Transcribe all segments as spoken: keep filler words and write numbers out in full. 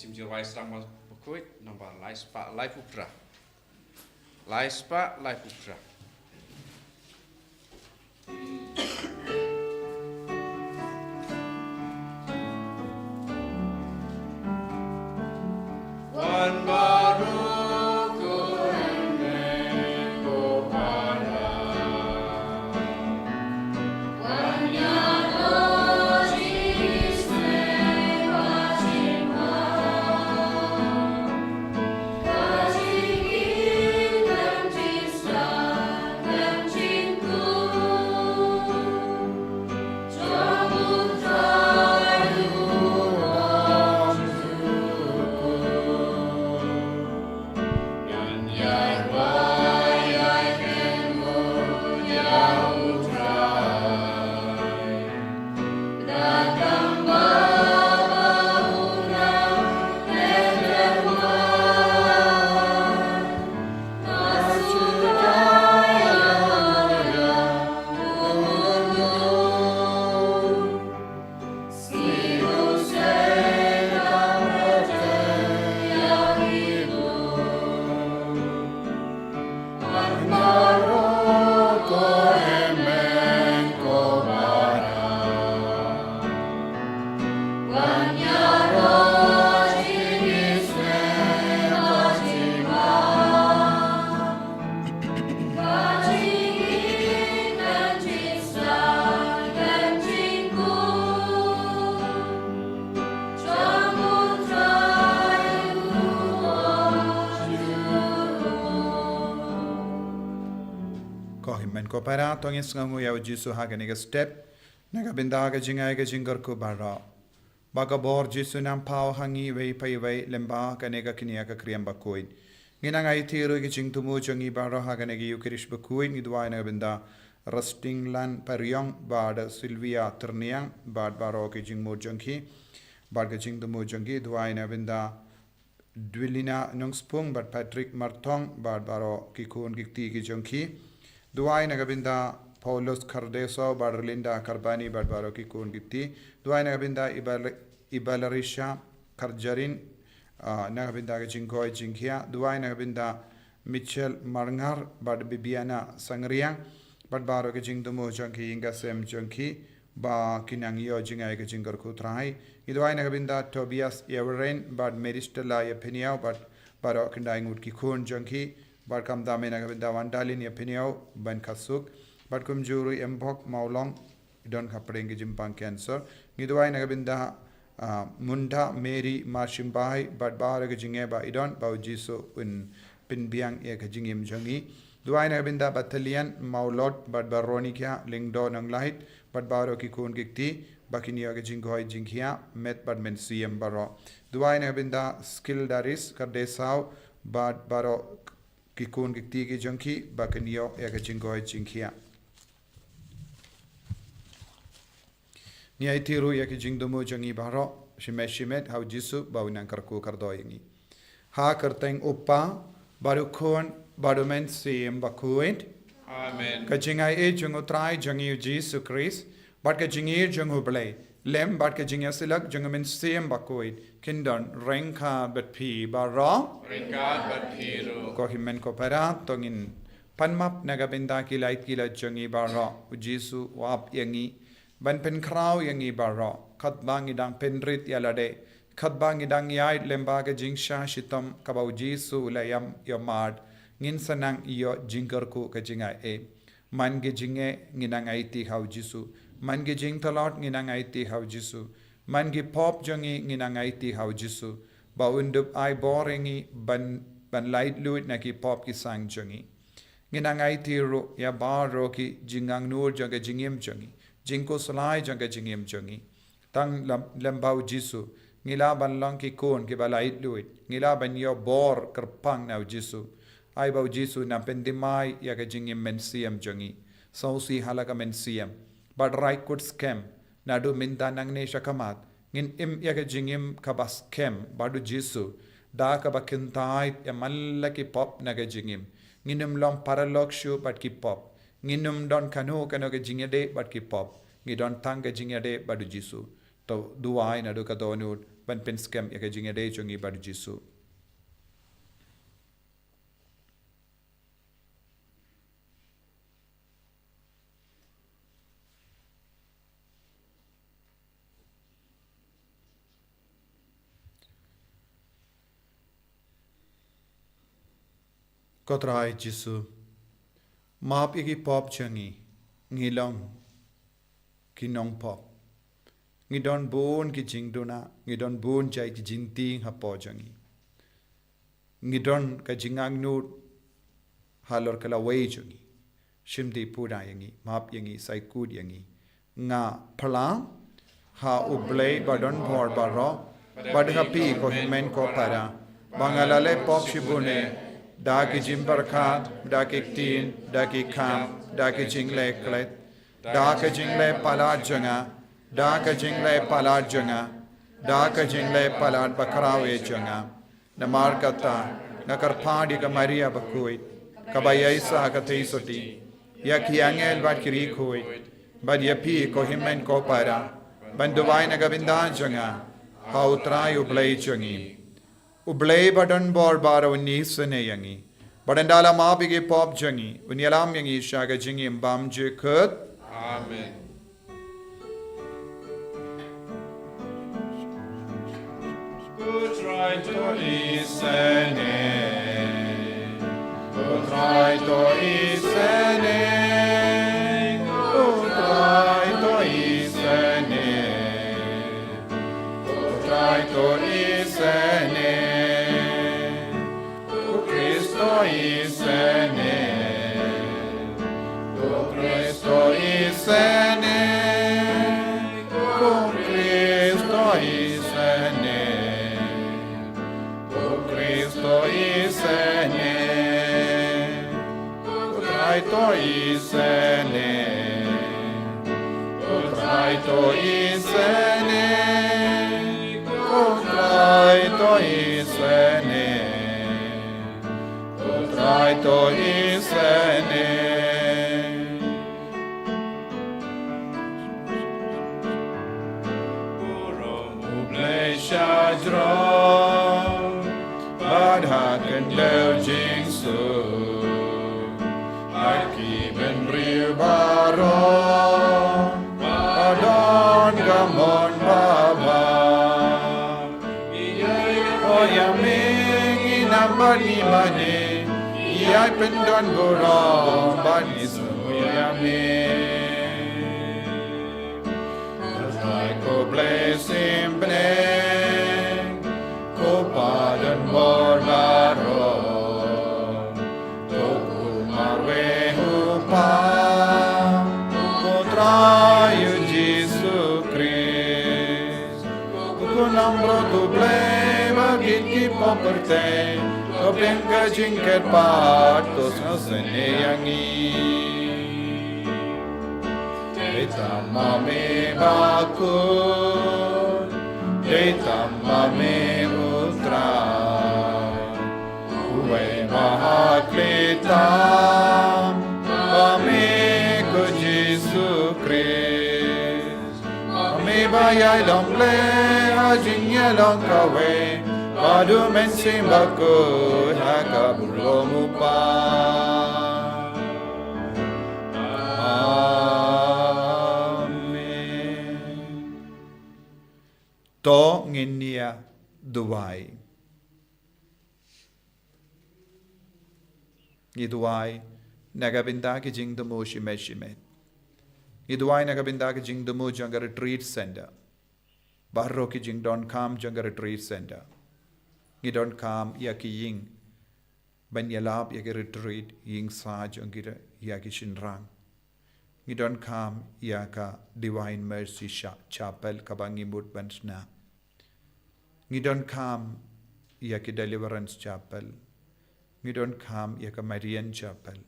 Jingïarap sdang ba khuid, nombor lai spah laiphew phra. Lai spah laiphew phra. Wan baroh ko hynmen ko para. Wan ïaroh ïa ki sneng ba jingmar. Ko hynmen ko para, to ngin sngewnguh ïa u Jisu ha kane ka step. Na ka bynta ka jingai ka jingkyrkhu baroh. Ba ka bor Jisu nang paw ha ngi iwei pa iwei lyngba kane ka kñia ka kriam bakhuid. Ngi nang aiti ruh ïa ki jingthmu jong ngi baroh ha kane ka Ïukharist bakhuid, ngi duwai na ka bynta Rastinglan Pariong bad Sylvia Tyrniang bad baroh ki jingmut jong ki bad ka jingthmu jong ki, duwai na ka bynta Dwilina Nongspung bad Patrick Marthong bad baroh ki khun ki kti ki jong ki. Duwai na ka bynta Paulus Khardeso bad Relinda Karbani bad baroh ki khun ki kti. Duwai na ka bynta Ibal-, Ibalarisha Karjarin, ah, na ka bynta ka jingkoit jingkhiah. Duwai na ka bynta Michel Marngar bad Bibiana Sangriang bad baroh ki jingthmu jong ki, ïing ka sem jong ki, ba ki nang ïoh jingai ka jingkyrkhu Trai. Ngi duwai na ka bynta Tobias Ïaweren bad Mary Stella Ïaphyniaw bad baroh khyndai ngut ki khun jong ki, bad khamtam na ka bynta Wandalin Ïaphyniaw Bankhasuk bad kumjuh ruh Embok Mawlong don hapdeng ki jingpang cancer. Ngi duwai na ka bynta, ah, Munda Mary Marshimbai bad baroh ki jingeh ba i don, ba u Jisu un pynbiang ïa ka jingim jong i. Duwai na ka bynta Battalion Mawlot bad Veronica Lyngdoh Nonglait bad baroh ki khun ki kti, ba kin ïoh ka jingkoit jingkhiah met bad mynsiem baroh. Duwai na ka bynta Skildaris Khardesaw bad baroh ki khun ki kti ki jong ki, ba kin ïoh ïa ka jingkoit jingkhiah. Ngi aiti ruh ïa ki jingthmu jong ngi baroh shimet shimet ha u Jisu ba u nang kyrkhu kyrdoh ïa ngi. Ha ka kyrteng u Kpa bad u Khun bad u Mynsiem Bakhuid. Amen. Ka jingaiei jong u Trai jong ngi u Jisu Khrist bad ka jingïeit jong u Blei lem bad ka jingïasyllok jong u Mynsiem Bakhuid kin don ryngkat bad phi baroh. Ryngkat bad phi ruh. Ko hynmen ko para, to ngin pan map na ka bynta ki lait ki lait jong ngi baroh. U Jisu u ap ïa ngi ban pynkhraw ïa ngi baroh, katba ngi dang pynrit ïa lade, katba ngi dang ïaid lyngba ka jingshah shitom kaba u Jisu u la ïam ïohmad, ngin sa nang ïoh jingkyrkhu ka jingaiei. Man ki jingeh ngi nang aiti ha u Jisu, man ki jingtlot ngi nang aiti ha u Jisu, man ki pop jong ngi ngi nang aiti ha u Jisu, ba un dup ai bor ïa ngi ban, ban laitluid na ki pop ki sang jong ngi. Ngi nang aiti ruh ïa baroh ki jingangnud jong ka jingim jong ngi, jingkhuslai jong ka jingim jong ngi. Tang lem, lem bad u Jisu ngi lah ban long ki khun kiba laitluid, ngi lah ban ïoh bor kyrpang na u Jisu. Ai ba u Jisu un pynthymmai ïa ka jingim mynsiem jong ngi. Sngewsih ha la ka mynsiem bad rai kut skhem, naduh mynta nangne shakhmat ngin im ïa ka jingim kaba skhem bad u Jisu, da kaba kyntait ïa man la ki pop na ka jingim. Ngin ym long paralok shuh bad ki pop. Ngin ym don kano kano ka jingïadei bad ki pop. Ngi don tang ka jingïadei bad u Jisu. To duwai naduh ka dohnud ban pynskhem ïa ka jingïadei jong ngi bad u Jisu. Ko Trai Jisu, map ïa ki pop jong ngi, ngi long ki nongpop. Ngi don bun ki jingduna, ngi don bun jait ki jingtieng hapoh jong ngi. Ngi don ka jingangnud halor ka lawei jong ngi. Shim dih pura ïa ngi, map ïa ngi, sa kut ïa ngi. Nga phlang ha U Blei ba don bor baroh, bad ha phi ko hynmen ko para, ba nga la leh pop shibun eh, da ki jingpyrkhat, da ki ktien, da ki kam, da ki jingleh klet, da ka jingleh palat jong nga, da ka jingleh palat jong nga, da ka jingleh palat bakhraw eh jong nga. Namar kata, nga kyrpad ïa ka Maria bakhuid, kaba ïaishah ha ka theisotti, ïa ki angel bad ki riewkhuid, bad ïa phi ko hynmen ko para, ban duwai na ka bynta jong nga ha U Trai U Blei jong ngi. U Blei ba don bor baroh un isynei ïa ngi, bad ynda la map ïa ki pop jong ngi, un ïalam ïa ngi sha ka jingim bymjukut. Amen. U Trai to isynei. U Trai to isynei. U Trai to isynei. U Trai to isynei. U Khrist to isynei. U Khrist to isynei. U Khrist to isynei. U Khrist to isynei. U Trai to isynei. U Trai to isynei. U Trai to isynei. U Trai to isynei. Burom U Blei shajrong, bad ha khyndew jingsuk, ha ki bynriew baroh, ba don ka mon babha. Ïa me ngi nam bad ngi mane, ïa pyndon burom bad ngi sngewbha ïa me. Ko Trai ko Blei sempyneh, ko Pa don bor baroh, to kum marwei u Kpa, ko Trai u Jisu Khrist. Ko Nongpynim U Blei ba git ki pop pyrthei, to pdiang ka jingkyrpad, to sngewsynei ïa ngi. Dei tang ma me bakhuid, dei tang ma me U Trai. Uwei ba ha khlieh tam, ba me ko Jisu Khrist. Ba me ba ïai long Blei ha jingïalong kawei, bad U Mynsiem Bakhuid ha ka burom U Kpa. Amen. To ngin ïa duwai. Ngi duwai na ka bynta ki jingthmu shimet shimet. Ngi duwai na ka bynta ki jingthmu jong ka retreat center. Baroh ki jingdonkam jong ka retreat center. Ngi donkam ïa ki ïing ban ïalap ïa ki retreat, ïing sah jong ki, ïa ki shynrang. Ngi donkam ïa ka Divine Mercy Cha-, Chapel kaba ngi mut ban shna. Ngi donkam ïa ki Deliverance Chapel. Ngi donkam ïa ka Marian Chapel.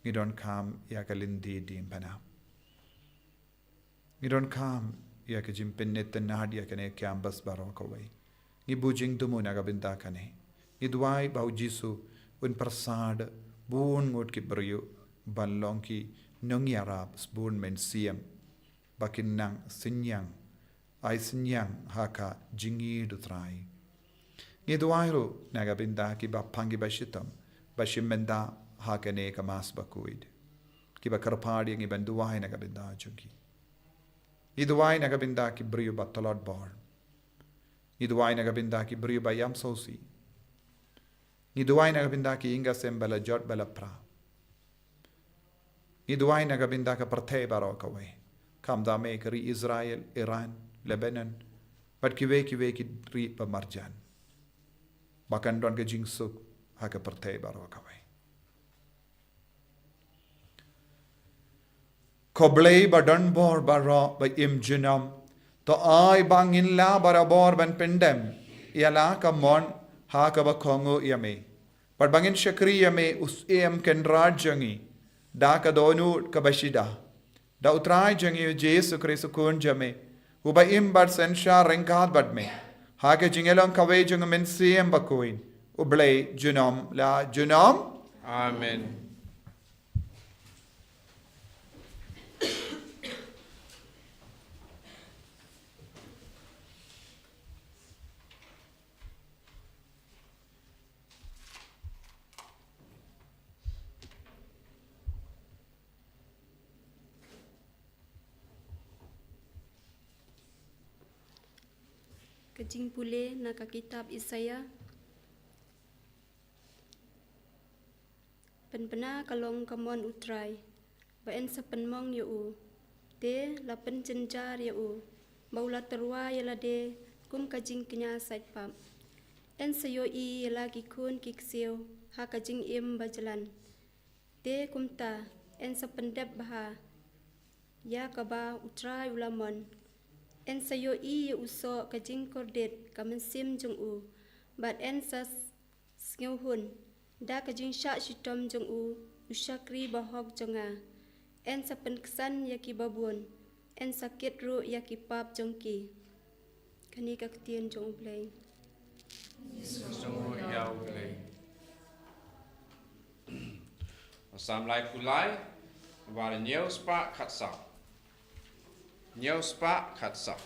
Ngi donkam ïa ka lynti diengphna. Ngi donkam ïa ka jingpynitynnad ïa kane ka campus baroh kawei. Ngi buh jingthmu na ka bynta kane. Ngi duwai ba U Jisu un pyrsad bun ngut ki briew ban long ki nongïarap sbun mynsiem, ba kin nang synñiang ai synñiang ha ka jingïeit U Trai. Ngi duwai ruh na ka bynta kiba pang kiba shitom ba shim bynta ha kane ka Mass bakhuid, kiba kyrpad ïa ngi ban duwai na ka bynta jong ki. Ngi duwai na ka bynta ki briew ba tlot bor. Ngi duwai na ka bynta ki briew ba ïam sngewsih. Ngi duwai na ka bynta ki ïing ki sem ba la jot ba la pra. Ngi duwai na ka bynta ka pyrthei baroh kawei, khamtam eh ka ri Israel, Iran, Lebanon, bad kiwei kiwei ki ri ba marjan, ba kan don ka jingsuk ha ka pyrthei baroh kawei. Ko Blei ba don bor baroh, ba im junom, to ai ba ngin lah barabor ban pyndem ïa la ka mon ha kaba kohnguh ïa me, bad ba ngin shakri ïa me, U Syiem Kynrad jong ngi, da ka dohnud kaba shida, da U Trai jong ngi U Jisu Khrist U Khun jong me, uba im bad synshar ryngkat bad me ha ka jingïalong kawei jong U Mynsiem Bakhuid, U Blei junom la junom. Amen. Ka jingpule na ka kitab Isaïah. Pynbna ka long ka mon U Trai, ba yn sa pynmong ïa u. Te la pynjynjar ïa u, ba u la tyrwa ïa lade kum ka jingkñia saitpap. Yn sa ïohi ïa la ki khun ki ksiew ha ka jingim ba jlan. Te kumta yn sa pyndep bha ïa kaba U Trai u la mon. Yn sa ïohi ïa u soh ka jingkordit ka mynsiem jong u, bad yn sa sngewhun da ka jingshah shitom jong u, u shakri bahok jong nga. Yn sa pynksan ïa ki babun, yn sa kit ruh ïa ki pap jong ki. Kane ka ktien jong U Blei. Sngewbha ïa U Blei. Psalm laiphew lai, bar hynñiew spah khatsaw. Hynñiew spah khatsaw.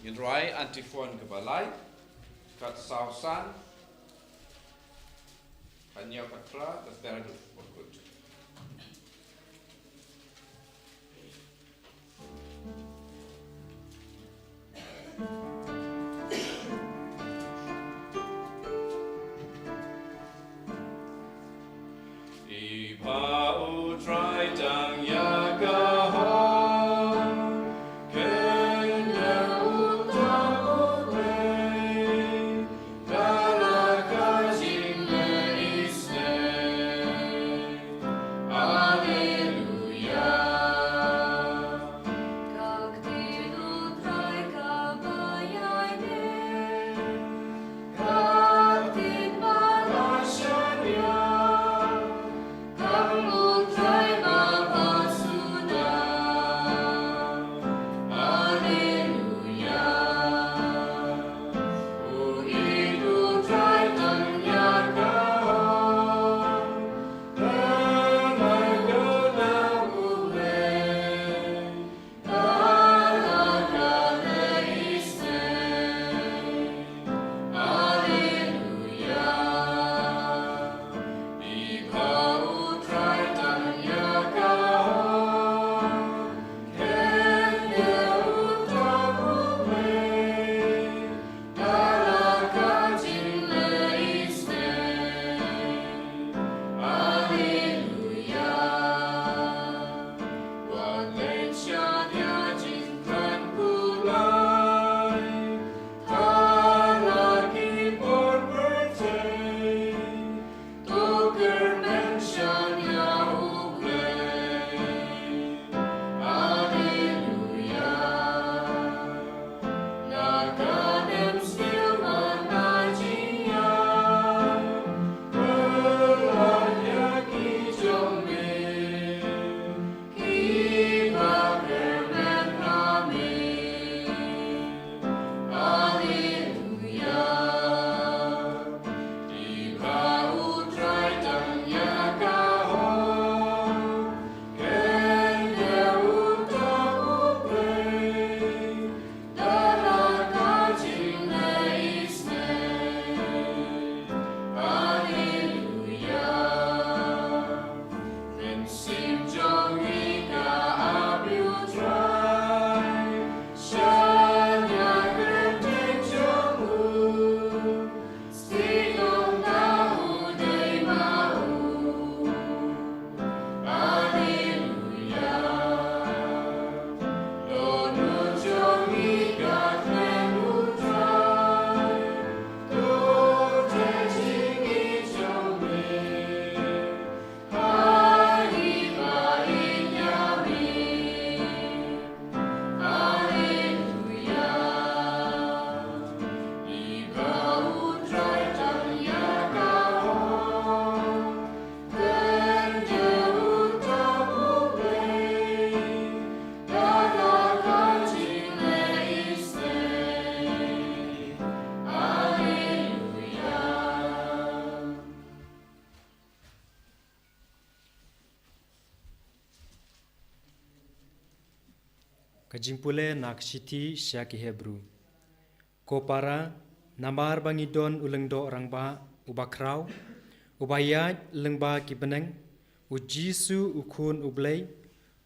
Ngin rwai antiphon kaba lai, khatsaw san, khathynñiew khatphra, khatphra, khatphra. I ba U Trai dang ïa ka hok, kynnoh u tang U Blei, da la ka jingïaseng. Alleluia. Ka ktien U Trai kaba Ka jingpule na ka shithi sha ki Hebru. Ko para, namar ba ngi don u lyngdoh rangbah uba khraw, uba ïaid lyngba ki bneng, u Jisu u Khun u Blei,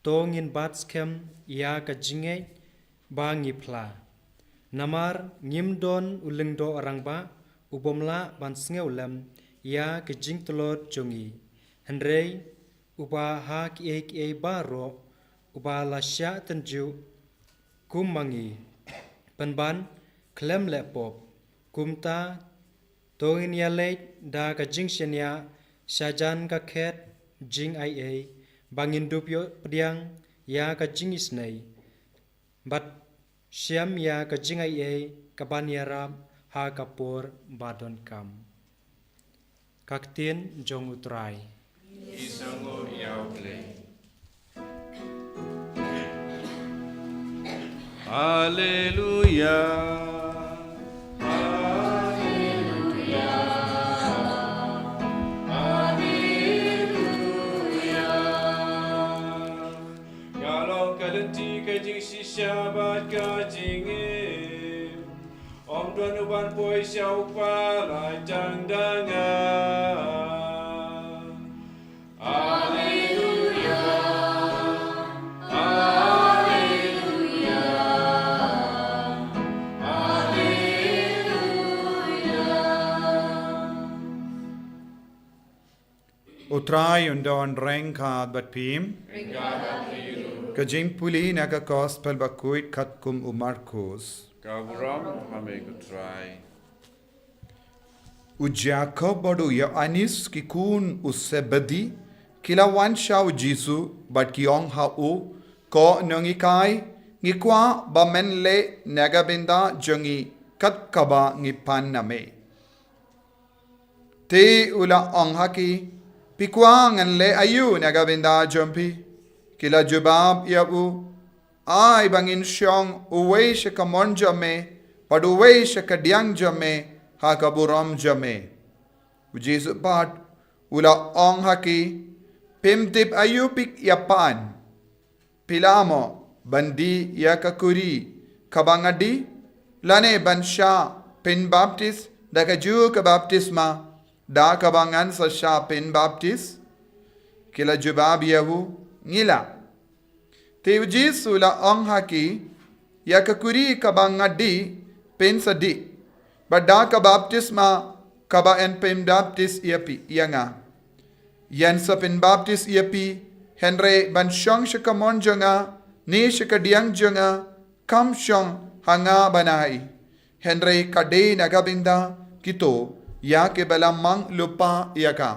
to ngin bat skhem ïa ka jingngeit ba ngi phla. Namar ngim don u lyngdoh rangbah u bym lah ban sngewlem ïa ka jingtlot jong ngi, hynrei uba ha kiei kiei baroh, uba la shah tynjuh kum ma ngi, pynban khlem leh pop. Kumta, to ngin ïaleit da ka jingshaniah shajan ka khet jingaiei, ba ngin dup ïoh pdiang ïa ka jingisynei, bad shem ïa ka jingaiei kaban ïarap ha ka por ba donkam. Ka ktien jong U Trai. Ki sngew ïa U Blei. Haleluya. Haleluya. Haleluya. Ka long ka lynti ka jingshisha bad ka jingim. Ym don uban poi sha U Kpa lait tang da nga. Haleluya. Haleluya. Haleluya. U Trai un don ryngkat bad phi. Ryngkat bad phi ruh. Ka jingpule na ka Gospel bakhuid katkum u Markos. Ka burom ha me ko Trai. U Jakob bad u Ïoannis ki khun u Sebedi, ki la wan sha u Jisu, bad ki ong ha u, Ko Nonghikai, ngi kwah ba men leh na ka bynta jong ngi kat kaba ngi pan na me. Te u la ong ha ki, Phi kwah ngan leh aïu na ka bynta jong phi? Ki la jubab ïa u, Ai ba ngin shong uwei sha ka mon jong me, bad uwei sha ka diang jong me, ha ka burom jong me. U Jisu pat u la ong ha ki, Phim tip aïu phi ïa pan. Phi lah mo ban die ïa ka kuri kaba nga die, lane ban shah pynbaptis da kajuh ka baptisma da kaba ngan sa shah pynbaptis? Ki la jubab ïa u, Ngi lah. Te u Jisu u la ong ha ki, Ïa ka kuri kaba nga die, phin sa die, bad da ka baptisma kaba yn pynbaptis ïa phi, ïa nga. Yn sa pynbaptis ïa phi, hynrei ban shong sha ka mon jong nga, ne sha ka diang jong nga, kam shong ha nga ban ai. Hynrei ka dei na ka bynta kito ïa kiba la mang lypa ïa ka.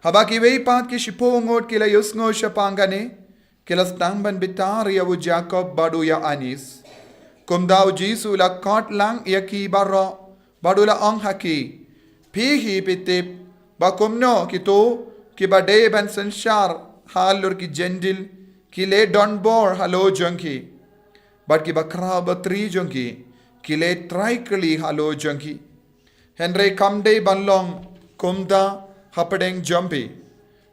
Haba kiwei pat ki shiphew ngut ki la ïohsngew shaphang kane, ki la sdang ban bitar ïa u Jakob bad u Ïoannis. Kumta u Jisu u la khot lang ïa ki baroh, bad u la ong ha ki, Phi hi phi tip ba kumno kito kiba dei ban synshar halor ki Jentil ki leh donbor halor jong ki, bad kiba khraw batri jong ki ki leh trai kylli halor jong ki. Hynrei kam dei ban long kumta hapdeng jong phi.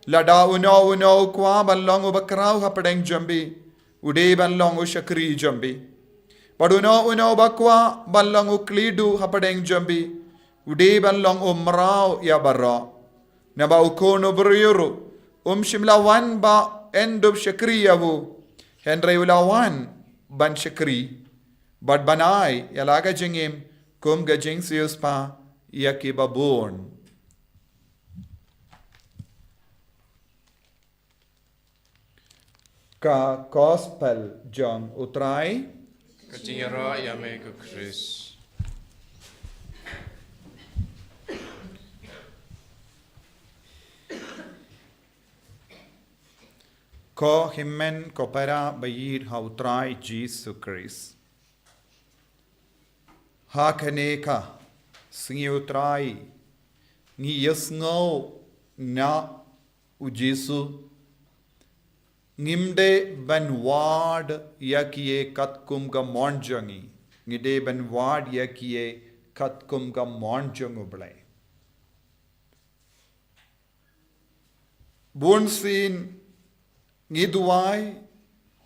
Lada uno uno u kwah ban long uba khraw hapdeng jong phi, u dei ban long u shakri jong phi. Bad uno uno uba kwah ban long u khliehduh hapdeng jong phi, u dei ban long u mraw ïa baroh. Naba u Khun u briew ruh um shym la wan ba yn dup shakri ïa u, hynrei u la wan ban shakri, bad ban ai ïa la ka jingim kum ka jingsiewspah ïa kiba bun. Ka Gospel jong U Trai. Ka jingïaroh ïa me ko Khrist. Ko hynmen ko para ba ïeit ha U Trai Jisu Khrist. Ha kane ka sngi U Trai, ngi ïohsngew na U Jisu, ngim dei ban wad ïa kiei katkum ka mon jong ngi. Ngi dei ban wad ïa kiei katkum ka mon jong U Blei. Bun sien ngi duwai,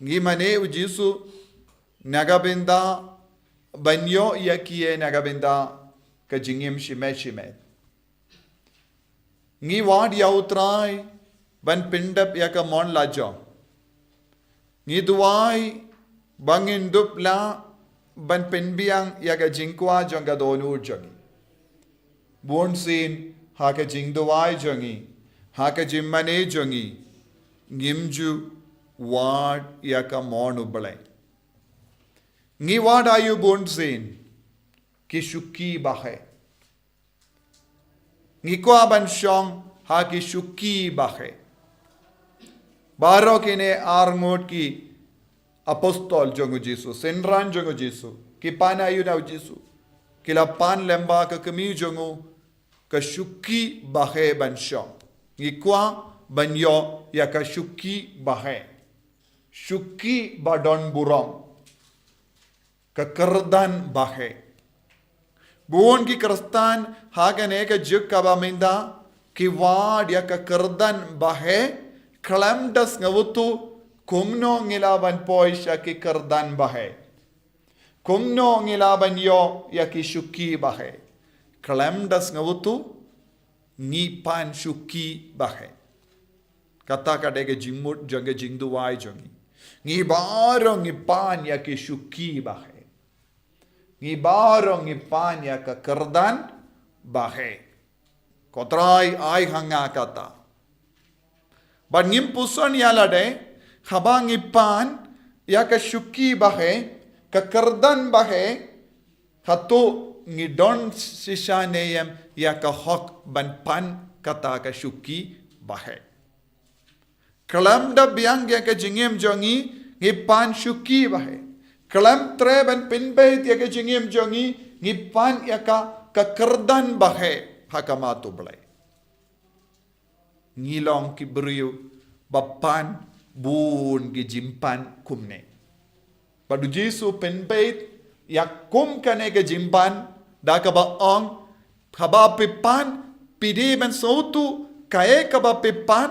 Ngi mane u Jisu na ka bynta ban ïoh ïa ki, na ka bynta ka jingim shimet shimet. Ngi wad ïa u Trai ban pyndep ïa ka mon la jong. Ngi duwai ba ngin dup lah ban pynbiang ïa ka jingkwah jong ka dohnud jong ngi. Bun sien ha ka jingduwai jong ngi, ha ka jingmane jong ngi, ngim ju wad ïa ka mon U Blei. Ngi wad aïu bun sien? Ki shuki ba heh. Ngi kwah ban shong ha ki shuki ba heh. Baroh kine arngut ki apostol jong u Jisu, synran jong u Jisu, ki pan aïu na u Jisu? Ki la pan lyngba ka kmie jong u, ka shuki ba heh ban shong. Ngi kwah ban ïoh ïa ka shuki ba heh. Shuki ba don burom. Ka kyrdan ba heh. Bun ki Khristan ha kane ka juk kaba mynta ki wad ïa ka kyrdan ba heh, khlem da sngewthuh kumno ngi lah ban poi sha ki kyrdan ba heh. Kumno ngi lah ban ïoh ïa ki shuki ba heh? Khlem da sngewthuh ngi pan shuki ba heh. Kata ka dei ka jingmut jong ka jingduwai jong ngi. Ngi baroh ngi pan ïa ki shuki ba heh. Ngi baroh ngi pan ïa ka kyrdan ba heh. Ko Trai, ai ha nga kata. Bad ngim puson ïa lade, haba ngi pan ïa ka shuki ba heh, ka kyrdan ba heh, hato ngi don shisha ne em ïa ka hok ban pan kata ka shuki ba heh? Khlem da biang ïa ka jingim jong ngi, ngi pan shuki ba heh. Khlem treh ban pynbeit ïa ka jingim jong ngi, ngi pan ïa ka, ka kyrdan ba heh ha khmat U Blei. Ngi long ki briew ba pan bun ki jingpan kumne. Bad u Jisu u pynbeit ïa kum kane ka jingpan da kaba ong, haba phi pan, phi dei ban sngewthuh kaei kaba phi pan,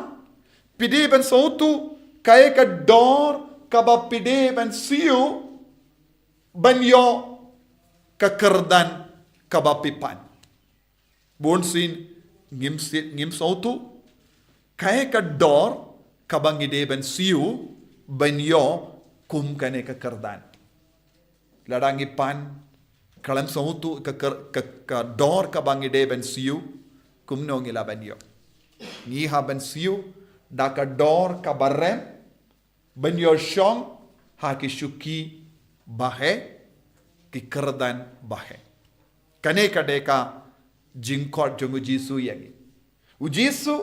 phi dei ban sngewthuh kaei ka dor kaba phi dei ban siew ban ïoh ka kyrdan kaba phi pan. Bun sien ngim siew, ngim sngewthuh kaei ka dor kaba ngi dei ban siew ban ïoh kum kane ka kyrdan. Lada ngi pan khlem sngewthuh ka, ka, ka, ka dor kaba ngi dei ban siew, kumno ngi lah ban ïoh? Ngi hap ban siew da ka dor kaba rem, ban ïoh shong ha ki shuki ba heh, ki kyrdan ba heh. Kane ka dei ka jingkhot jong u Jisu ïa ngi. U Jisu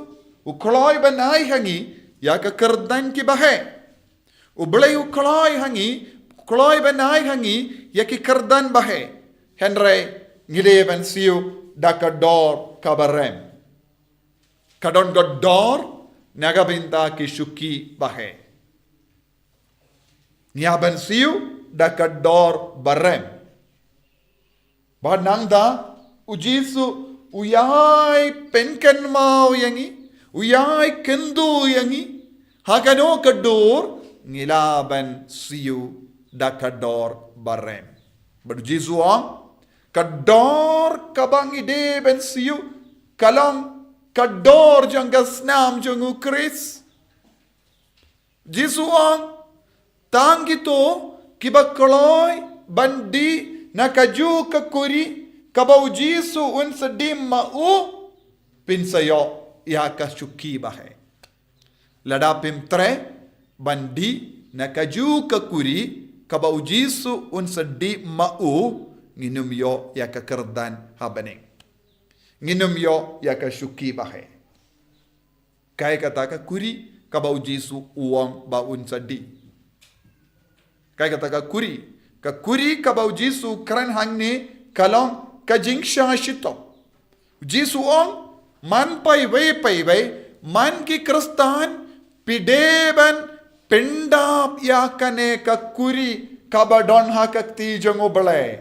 u kloi ban ai ha ngi ïa ka kyrdan ki ba heh. U Blei u kloi ha ngi, u kloi ban ai ha ngi ïa ki kyrdan ba heh. Hynrei ngi dei ban siew da ka dor kaba rem. Ka don ka dor na ka bynta ki shuki ba heh. Ngi hap ban siew da ka dor ba rem. Bad nangta u Jisu u ïai pynkynmaw ïa ngi, u ïai kyntu ïa ngi ha kano ka dur ngi lah ban siew da ka dor ba rem. Bad u Jisu u ong, ka dor kaba ngi dei ban siew ka long ka dor jong ka snam jong u Khrist. Jisu u ong, tang kito kiba kloi ban dih na kajuh ka kuri kaba u Jisu un sa dih ma u, phin sa ïoh ïa ka shuki ba heh. Lada phim treh ban dih na kajuh ka kuri kaba u Jisu un sa dih ma u, ngin ym ïoh ïa ka kyrdan ha bneng. Ngin ym ïoh ïa ka shuki ba heh. Kaei kata ka kuri kaba u Jisu u ong ba un sa dih? Kaei kata ka kuri? Ka kuri kaba u Jisu u kren hangne ka long ka jingshah shitom. U Jisu u ong, man paiwei paiwei, man ki Khristan, phi dei ban pyndap ïa kane ka kuri kaba don ha ka kti jong U Blei.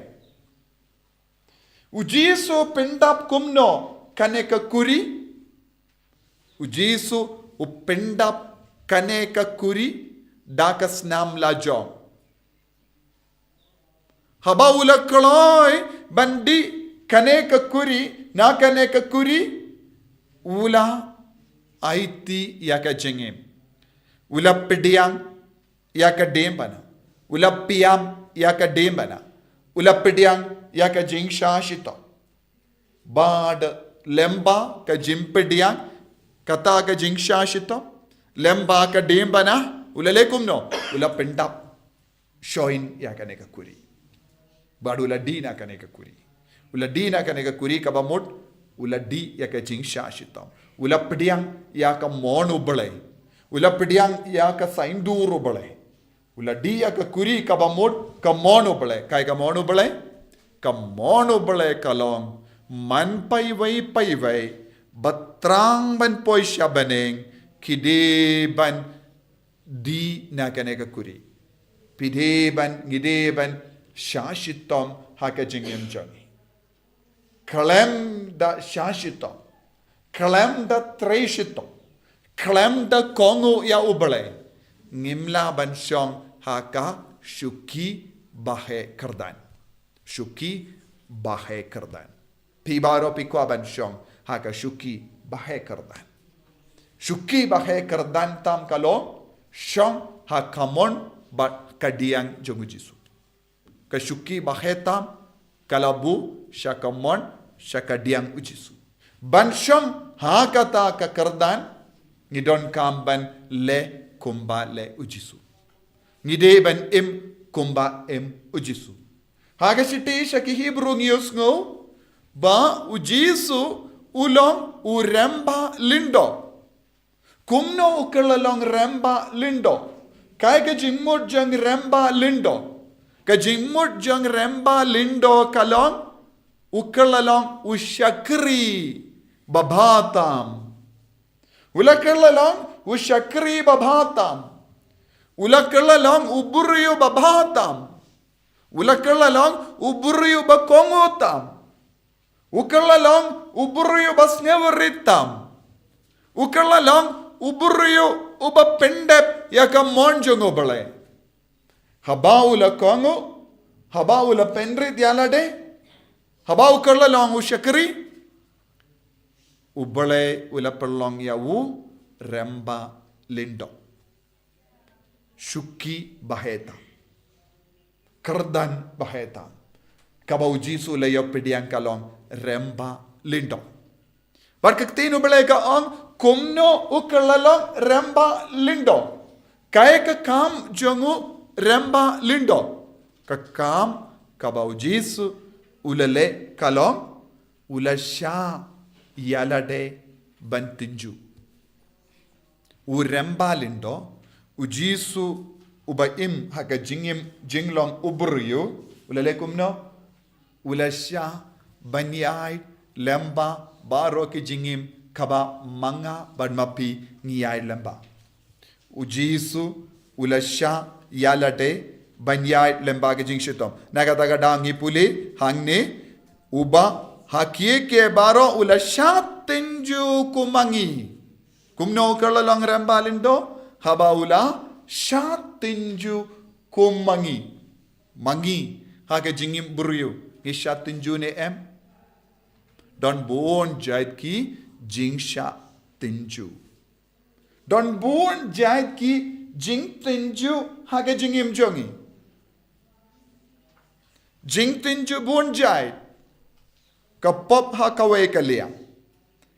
U Jisu u pyndap kumno kane ka kuri? U Jisu u pyndap kane ka kuri da ka snam la jong. Haba u la kloi ban dih kane ka kuri na kane ka kuri, u la aiti ïa ka jingim. U la pdiang ïa ka diengphna. U la pdiang ïa ka diengphna. U la pdiang ïa ka jingshah shitom. Bad lyngba ka jingpdiang kata ka jingshah shitom, lyngba ka diengphna, u la leh kumno? U la pyndap shuh ïa kane ka kuri. Bad u la dih na kane ka kuri. U la dih na kane ka kuri kaba mut, u la dih ïa ka jingshah shitom. U la pdiang ïa ka mon U Blei. U la pdiang ïa ka saiñdur U Blei. U la dih ïa ka kuri kaba mut ka mon U Blei. Kaei ka mon U Blei? Ka mon U Blei ka long, man paiwei paiwei ba thrang ban poi sha bneng, ki dei ban dih na kane ka kuri. Phi dei ban, ngi dei ban shah shitom ha ka jingim jong ngi. Khlem da shah shitom, khlem da trei shitom, khlem da kohnguh ïa U Blei, ngim lah ban shong ha ka shuki ba heh kyrdan. Shuki ba heh kyrdan. Phi baroh phi kwah ban shong ha ka shuki ba heh kyrdan. Shuki ba heh kyrdan tam ka long shong ha ka mon bad ka diang jong U Jisu. Ka shuki ba heh tam ka la buh sha ka mon sha ka diang U Jisu. Ban shong ha kata ka kyrdan, ngi donkam ban leh kumba leh U Jisu. Ngi dei ban im kumba im U Jisu. Ha ka shithi sha ki Hebru ngi ïohsngew ba U Jisu u long u rangbah lyngdoh. Kumno u kylla long rangbah lyngdoh? Kaei ka jingmut jong rangbah lyngdoh? Ka jingmut jong rangbah lyngdoh ka long, u kylla long u shakri ba bha tam. U la kylla long u shakri ba bha tam. U la kylla long u briew ba bha tam. U la kylla long u briew ba kohnguh tam. U kylla long u briew ba sngewrit tam. U kylla long u briew uba pyndep ïa ka mon jong U Blei. Haba u la kohnguh, haba u la pynrit ïa lade, haba u kylla long u shakri, U Blei u la pynlong ïa u rangbah lyngdoh. Shuki ba heh tam. Kyrdan ba heh tam. Kaba U Jisu u la ïoh pdiang ka long rangbah lyngdoh. Bad ka ktien U Blei ka ong kumno u kylla long rangbah lyngdoh. Kaei ka kam jong u rangbah lyngdoh? Ka kam kaba U Jisu u la leh ka long u la shah ïa lade ban tynjuh. U rangbah lyngdoh, U Jisu uba im ha ka jingim jinglong u briew, u la leh kumno? U la shah ban ïaid lyngba baroh ki jingim kaba ma nga bad ma phi ngi ïaid lyngba. U Jisu u la shah ïa lade ban ïaid lyngba ki jingshitom. Na kata ka daw ngi pule hangne, uba ha kiei kiei baroh u la shah tynjuh kum ma ngi. Kumno u kylla long rangbah lyngdoh? Haba u la shah tynjuh kum ma ngi. Ma ngi ha ka jingim briew ngi shah tynjuh ne em? Don bun jait ki jingshah tynjuh. Don bun jait ki jingtynjuh ha ka jingim jong ngi. Jingtynjuh bun jait. Ka pop ha kawei ka liang.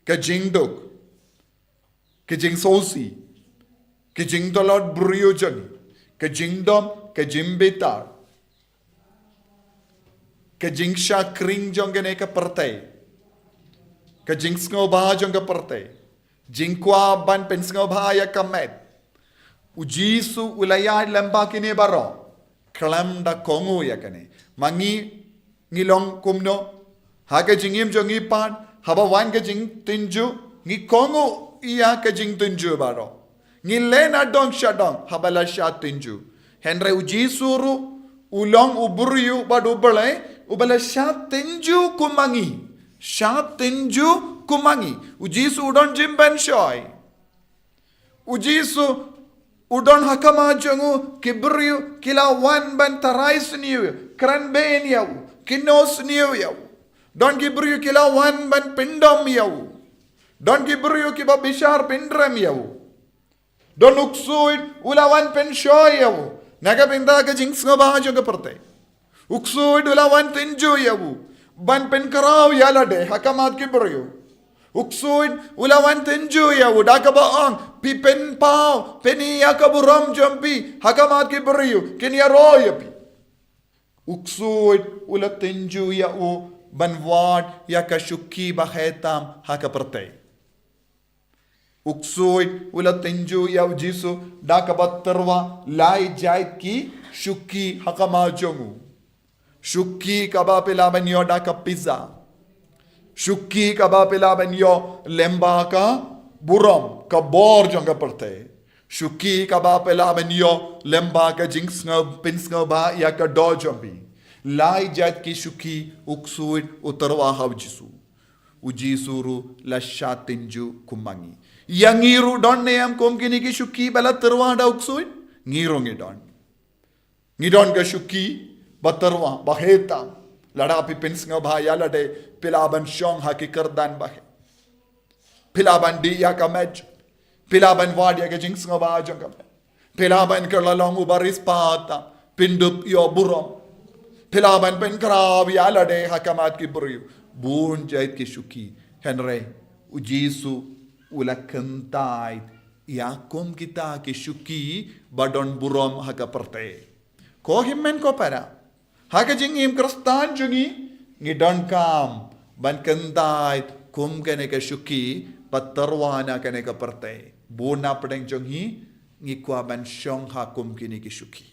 Ka jingduk. Ka jingsngewsih. Ka jingdolot briew jong ngi. Ka jingdom, ka jingbitar. Ka jingshakri jong kane ka pyrthei. Ka jingsngewbha jong ka pyrthei. Jingkwah ban pynsngewbha ïa ka met. U Jisu u la ïaid lyngba kine baroh. Khlem da kohnguh ïa kane. Ma ngi ngi long kumno? Ha ka jingim jong ngi pat, haba wan ka jingtynjuh, ngi kohnguh ïa ka jingtynjuh baroh. Ngi leh nadong shadong haba la shah tynjuh. Hynrei U Jisu ruh u long u briew bad U Blei uba la shah tynjuh kum ma ngi. Shah tynjuh kum ma ngi. U Jisu u don jingpynshoi. U Jisu U don ha khmat jong u ki briew ki la wan ban tharai sniew, kren beiñ ïa u, kynnoh sniew ïa u. Don ki briew ki la wan ban pyndom ïa u. Don ki briew kiba bishar pynrem ïa u. Don u ksuid u la wan pynshoi ïa u na ka bynta ka jingsngewbha jong ka pyrthei. U ksuid u la wan tynjuh ïa u ban pynkhraw ïa lade ha khmat ki briew. U ksuid u la wan tynjuh ïa u da kaba ong, phi pynpaw pyni ïa ka burom jong phi ha khmat ki briew, kin ïaroh ïa phi. U ksuid u la tynjuh ïa u ban wad ïa ka shuki ba heh tam ha ka pyrthei. U ksuid u la tynjuh ïa u Jisu da kaba tyrwa lai jait ki shuki ha khmat jong u. Shuki kaba phi lah ban ïoh da ka pisa. Shuki kaba phi lah ban ïoh lyngba ka burom, ka bor jong ka pyrthei. Shuki kaba phi lah ban ïoh lyngba ka jingsngew, pynsngewbha ïa ka doh jong phi. Lai jait ki shuki u ksuid u tyrwa ha u Jisu. U Jisu ruh la shah tynjuh kum ma ngi. Ïa ngi ruh don ne em kum kine ki shuki ba la tyrwa da u ksuid? Ngi ruh ngi don. Ngi don ka shuki ba tyrwa, ba heh tam. Lada phi pynsngewbha ïa lade, phi lah ban shong ha ki kyrdan ba heh. Phi lah ban dih ïa ka met. Phi lah ban wad ïa ka jingsngewbha jong ka met. Phi lah ban kylla long uba riewspah tam, pyndup ïoh burom. Phi lah ban pynkhraw ïa lade ha khmat ki briew. Bun jait ki shuki. Hynrei u Jisu u la kyntait ïa kum kita ki shuki ba don burom ha ka pyrthei. Ko hynmen ko para, ha ka jingim Khristan jong ngi, ngi donkam ban kyntait kum kane ka shuki ba tyrwa na kane ka pyrthei. Bun na pdeng jong ngi, ngi kwah ban shong ha kum kine ki shuki.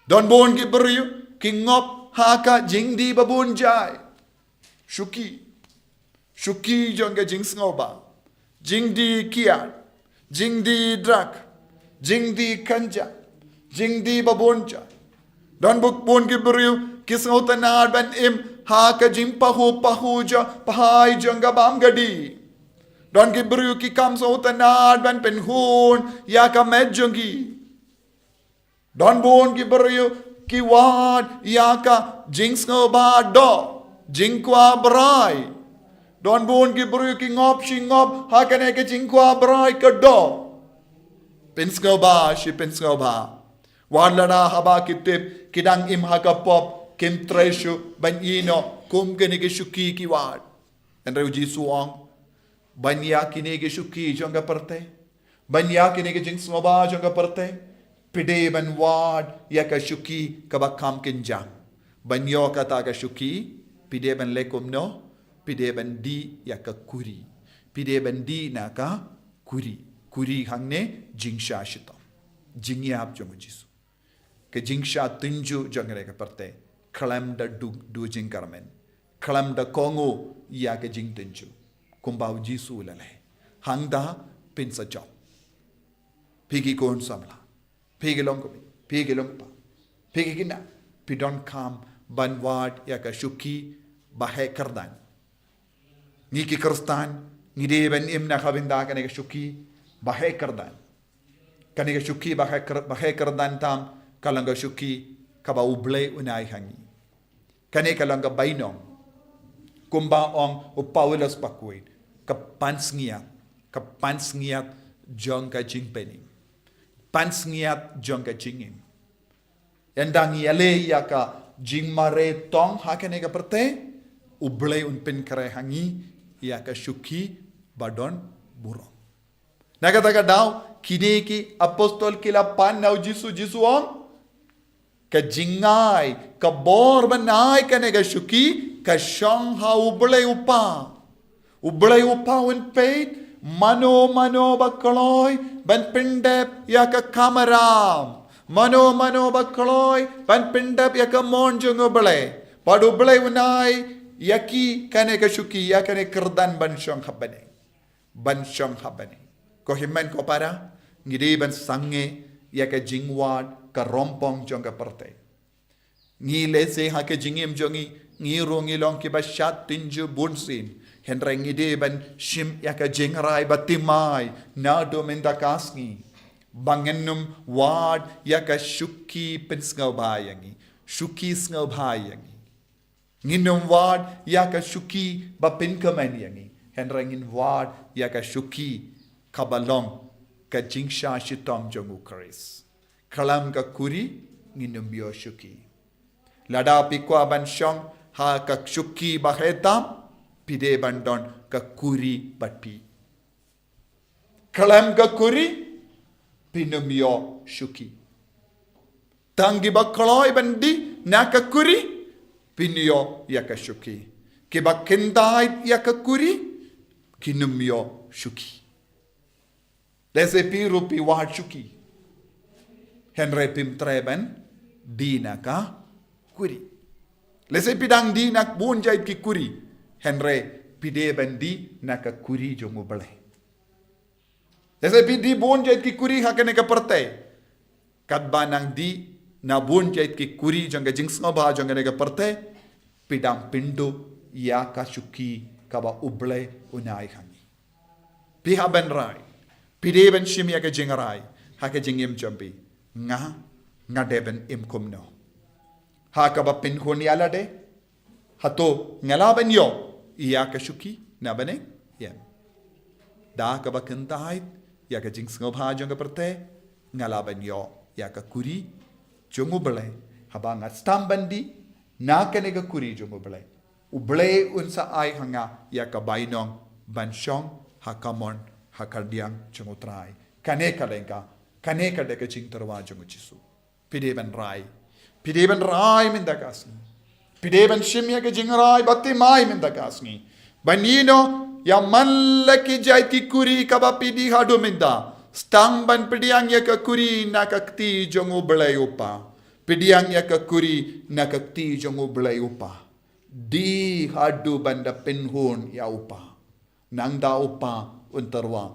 Don bun ki briew ki ngop ha ka jingdih ba bun jait. Shuki. Shuki jong ka jingsngewbha. Jingdih kiad. Jingdih drug. Jingdih ganja. Jingdih ba bun jait. Don bun ki briew ki sngewtynnad ban im ha ka jingpahuh pahuh jong, pahai jong ka bam ka dih. Don ki briew ki kam sngewtynnad ban pynhun ïa ka met jong ki. Don bun ki briew ki wad ïa ka jingsngewbha doh, jingkwah brai. Don bun ki briew ki ngop shi ngop ha kane ka jingkwah brai ka doh. Pynsngewbha shi pynsngewbha. Wat lada haba ki tip ki dang im ha ka pop, kim treh shuh ban ïehnoh kum kine ki shuki ki wad. Hynrei u Jisu u ong, ban ïa kine ki shuki jong ka pyrthei, ban ïa kine ki jingsngewbha jong ka pyrthei, phi dei ban wad ïa ka shuki kaba kham kynjang. Ban ïoh kata ka shuki, phi dei ban leh kumno? Phi dei ban dih ïa ka kuri. Phi dei ban dih na ka kuri. Kuri hangne jingsha shitom. Jingïap jong u Jisu. Ka jingshah tynjuh jong kane ka pyrthei. Khlem da duh, duh jingkyrmen. Khlem da kohnguh ïa ka jingtynjuh. Kumba u Jisu u la leh. Hangta phin sa jop. Phi ki khun samla. Phi ki long kmie. Phi ki long kpa. Phi ki khynnah. Phi donkam ban wad ïa ka shuki ba heh kyrdan. Ngi ki Khristan, ngi dei ban im na ka bynta kane ka shuki ba heh kyrdan. Kane ka shuki ba heh kyr-, ba heh kyrdan tam, ka long ka shuki kaba U Blei un ai ha ngi. Kane ka long ka bainong. Kumba ong u Paulus bakhuid, ka pansngiat, ka pansngiat jong ka jingpynim. Pansngiat jong ka jingim. Ynda ngi ïaleh ïa ka jingmareh tong ha kane ka pyrthei, U Blei un pynkhreh ha ngi ïa ka shuki ba don burom. Na kata ka daw, kine ki apostol ki la pan na u Jisu, Jisu u ong, ka jingai, ka bor ban ai kane ka shuki, ka shong ha U Blei U Kpa. U Blei U Kpa un peit mano mano ba kloi ban pyndep ïa ka kamram. Mano mano ba kloi ban pyndep ïa ka mon jong U Blei. Bad U Blei un ai ïa ki kane ka shuki, ïa kane kyrdan ban shong ha bneng. Ban shong ha bneng. Ko hynmen ko para, ngi dei ban sangeh ïa ka jingwad ka rongpong jong ka pyrthei. Ngi lehse ha ka jingim jong ngi, ngi ruh ngi long kiba shah tynjuh bunsien. Hynrei ngi dei ban shim ïa ka jingrai ba thymmai naduh mynta ka sngi, ba ngin ym wad ïa ka shuki pynsngewbha ïa ngi, shuki sngewbha ïa ngi. Ngin ym wad ïa ka shuki ba pynkmen ïa ngi, hynrei ngin wad ïa ka shuki kaba long ka jingshah shitom jong U Khrist. Khlem ka kuri ngin ym ïoh shuki. Lada phi kwah ban shong ha ka shuki ba heh tam, phi dei ban don ka kuri bad phi. Khlem ka kuri phin ym ïoh shuki. Tang kiba kloi ban dih na ka kuri phin ïoh ïa ka shuki. Kiba kyntait ïa ka kuri kin ym ïoh shuki. Lehse phi ruh phi wad shuki, hynrei phim treh ban dih na ka kuri. Lehse phi dang dih na bun jait ki kuri, hynrei phi dei ban dih na ka kuri jong U Blei. Lehse phi dih bun jait ki kuri ha kane ka pyrthei. Katba nang dih na bun jait ki kuri jong ka jingsngewbha jong kane ka pyrthei, phi dang pynduh ïa ka shuki kaba U Blei un ai ha ngi. Phi hap ban rai, phi dei ban shim ïa ka jingrai ha ka jingim jong phi. Nga, nga dei ban im kumno? Ha kaba pynhun ïa lade, hato nga lah ban ïoh ïa ka shuki na bneng? Ïa, da kaba kyntait ïa ka jingsngewbha jong ka pyrthei, nga lah ban ïoh ïa ka kuri jong U Blei. Haba nga sdang ban dih na kane ka kuri jong U Blei, U Blei un sa ai ha nga ïa ka bainong ban shong ha kamon, ha kadiang jong U Trai. Kane ka dei ka, kane ka dei ka jingtyrwa jong U Jisu. Phi dei ban rai. Phi dei ban rai mynta ka sngi. Phi dei ban shim ïa ka jingrai ba thymmai mynta ka sngi. Ban ïehnoh ïa man la ki jait ki kuri kaba phi dih haduh mynta. Sdang ban pdiang ïa ka kuri na ka kti jong U Blei U Kpa. Pdiang ïa ka kuri na ka kti jong U Blei U Kpa. Dih haduh ban da pynhun ïa U Kpa. Nangta U Kpa un tyrwa.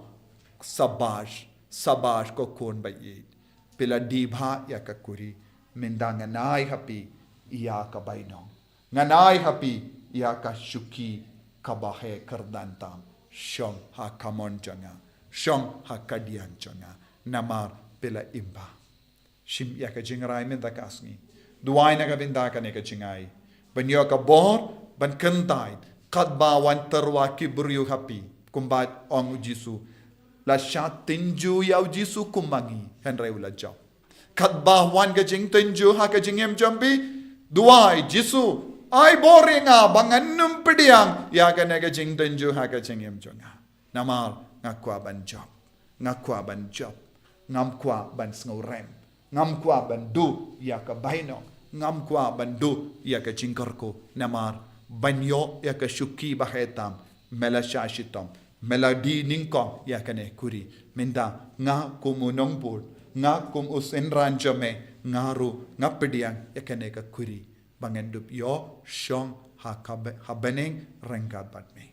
Sabash, sabash ko khun ba ïeit. Phi la dih bha ïa ka kuri. Mynta ngan ai ha phi ïa ka bainong. Ngan ai ha phi ïa ka shuki kaba heh kyrdan tam. Shong ha kamon jong nga. Shong ha kadiang jong nga. Namar phi la im bha. Shim ïa ka jingrai mynta ka sngi. Duwai na ka bynta kane ka jingai. Ban ïoh ka bor ban kyntait katba wan tyrwa ki briew ha phi. Kumba ong U Jisu, la shah tynjuh ïa U Jisu kum ma ngi, hynrei u la jop. Katba wan ka jingtynjuh ha ka jingim jong phi, duwai, Jisu, ai bor ïa nga ba ngan ym pdiang ïa kane ka jingtynjuh ha ka jingim jong nga. Namar nga kwah ban jop. Nga kwah ban jop. Ngam kwah ban sngewrem. Ngam kwah ban duh ïa ka bainong. Ngam kwah ban duh ïa ka jingkyrkhu. Namar ban ïoh ïa ka shuki ba heh tam, me la shah shitom. Me la dih nyngkong ïa kane ka kuri. Mynta nga kum u nongbud, nga kum u synran jong me, nga ruh nga pdiang ïa kane ka kuri. Ba ngan dup ïoh shong ha ka ba-, ha bneng ryngkat bad me.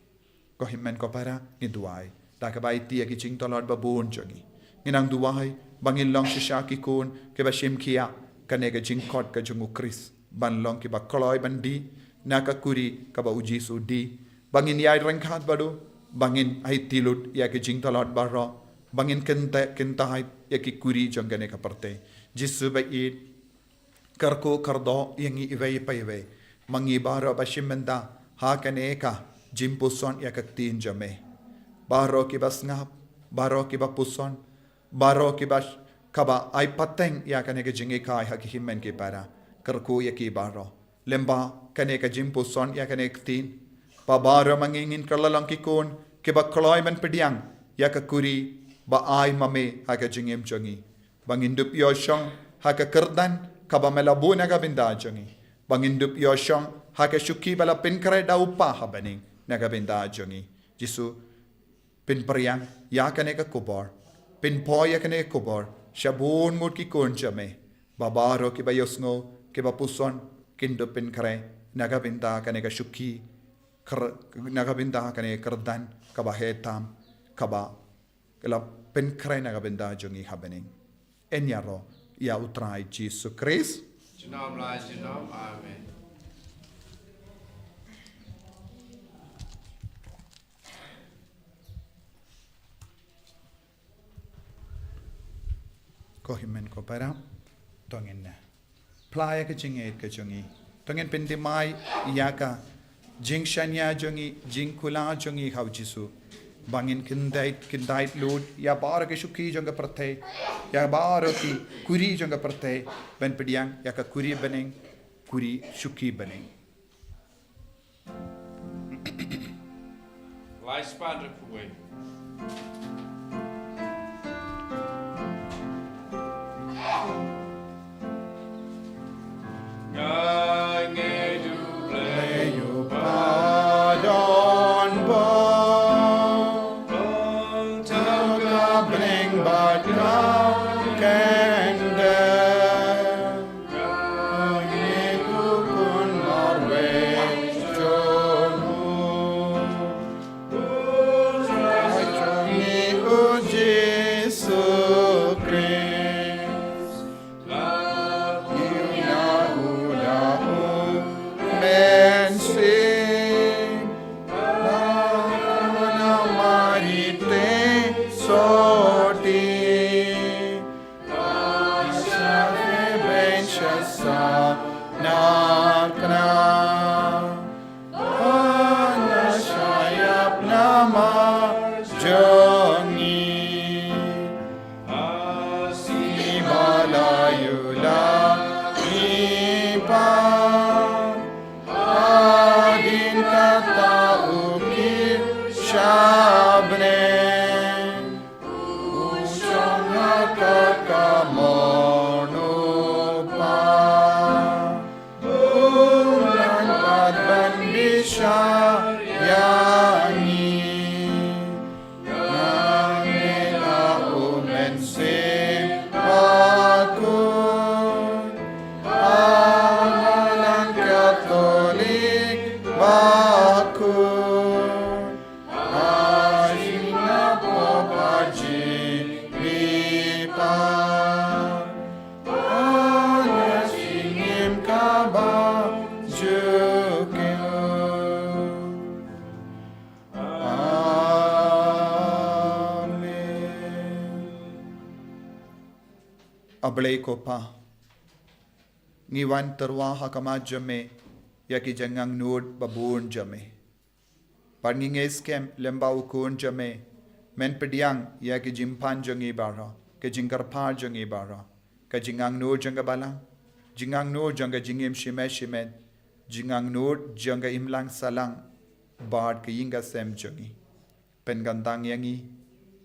Ko hynmen ko para, ngin duwai. Da kaba aiti ïa ki jingtlot ba bun jong ngi, ngin nang duwai ba ngin long shisha ki khun kiba shim khia kane ka jingkhot ka jong U Khrist, ban long kiba kloi ban dih na ka kuri kaba U Jisu u dih. Ba ngin ïaid ryngkat bad u, ba ngin aiti lut ïa ki jingtlot baroh, ba ngin kynta-, kyntait ïa ki kuri jong kane ka pyrthei. Jisu ba ïeit, kyrkhu kyrdoh ïa ngi iwei pa iwei. Ma ngi baroh ba shim bynta ha kane ka jingpuson ïa ka ktien jong me. Baroh kiba sngap, baroh kiba puson, baroh kiba sh-, kaba ai pateng ïa kane ka jinghikai ha ki hynmen ki para. Kyrkhu ïa ki baroh. Lyngba kane ka jingpuson ïa kane ka ktien, ba baroh ma ngi ngin kylla long ki khun kiba kloi ban pdiang ïa ka kuri ba ai ma me ha ka jingim jong ngi. Ba ngin dup ïoh shong ha ka kyrdan kaba me la buh na ka bynta jong ngi. Ba ngin dup ïoh shong ha ka shuki ba la pynkhreh da U Kpa ha bneng na ka bynta jong ngi. Jisu, pynphriang ïa kane ka khubor. Pynpoi ïa kane ka khubor sha bun ngut ki khun jong me. Ba baroh kiba ïohsngew, kiba puson, kin dup pynkhreh na ka bynta kane ka shuki, kyr-, na ka bynta kane ka kyrdan kaba heh tam, kaba la pynkhreh na ka bynta jong ngi ha bneng. Yn ïaroh ïa U Trai Jisu Khrist. Junom la junom. Amen. Ko hynmen ko para, to ngin phla ïa ka jingngeit ka jong ngi. To ngin pynthymmai ïa ka jingshaniah jong ngi, jingkular jong ngi ha u Jisu. Ba ngin kyndait, kyndait lut ïa baroh ki shuki jong ka pyrthei, ïa baroh ki kuri jong ka pyrthei, ban pdiang ïa ka kuri bneng, kuri shuki bneng. Lai spah hynriewphew wei. Nga ngeit U Blei u ba don bor, u thaw ka bneng bad ka kyndit. Nga ngeit U Khun marwei jong u, U Trai jong ngi U Jisu Khrist. Lap ïa u da U Mynsiem, lap na Mari te sotti. Ba shah beiñ sha sahnarphna, ba na shah ïap namar jong ngi. Ha sngi ba la ïoh lap ngi pat, hadien kata u kiew sha bneng. U shong ha ka kamon U Kpa, un nang pat ban bishar ïa ngi. Nga ngeit ha U Mynsiem Bakhuid, ha Balang Katholik Bakhuid, ha jingïapoh, ha jingmihpat, ha ka jingim kaba ju kiew. Amen. A Blei ko Pa, ngi wan tyrwa ha khmat jong me ïa ki jingangnud babun jong me. Bad ngi ngeit skhem lem ba U Khun jong me, men pdiang ïa ki jingpang jong ngi baroh, ki jingkyrpad jong ngi baroh, ka jingangnud jong ka balang, jingangnud jong ka jingim shimet shimet, jingangnud jong ka imlang sahlang, bad ka ïing ka sem jong ngi. Pynkyntang ïa ngi,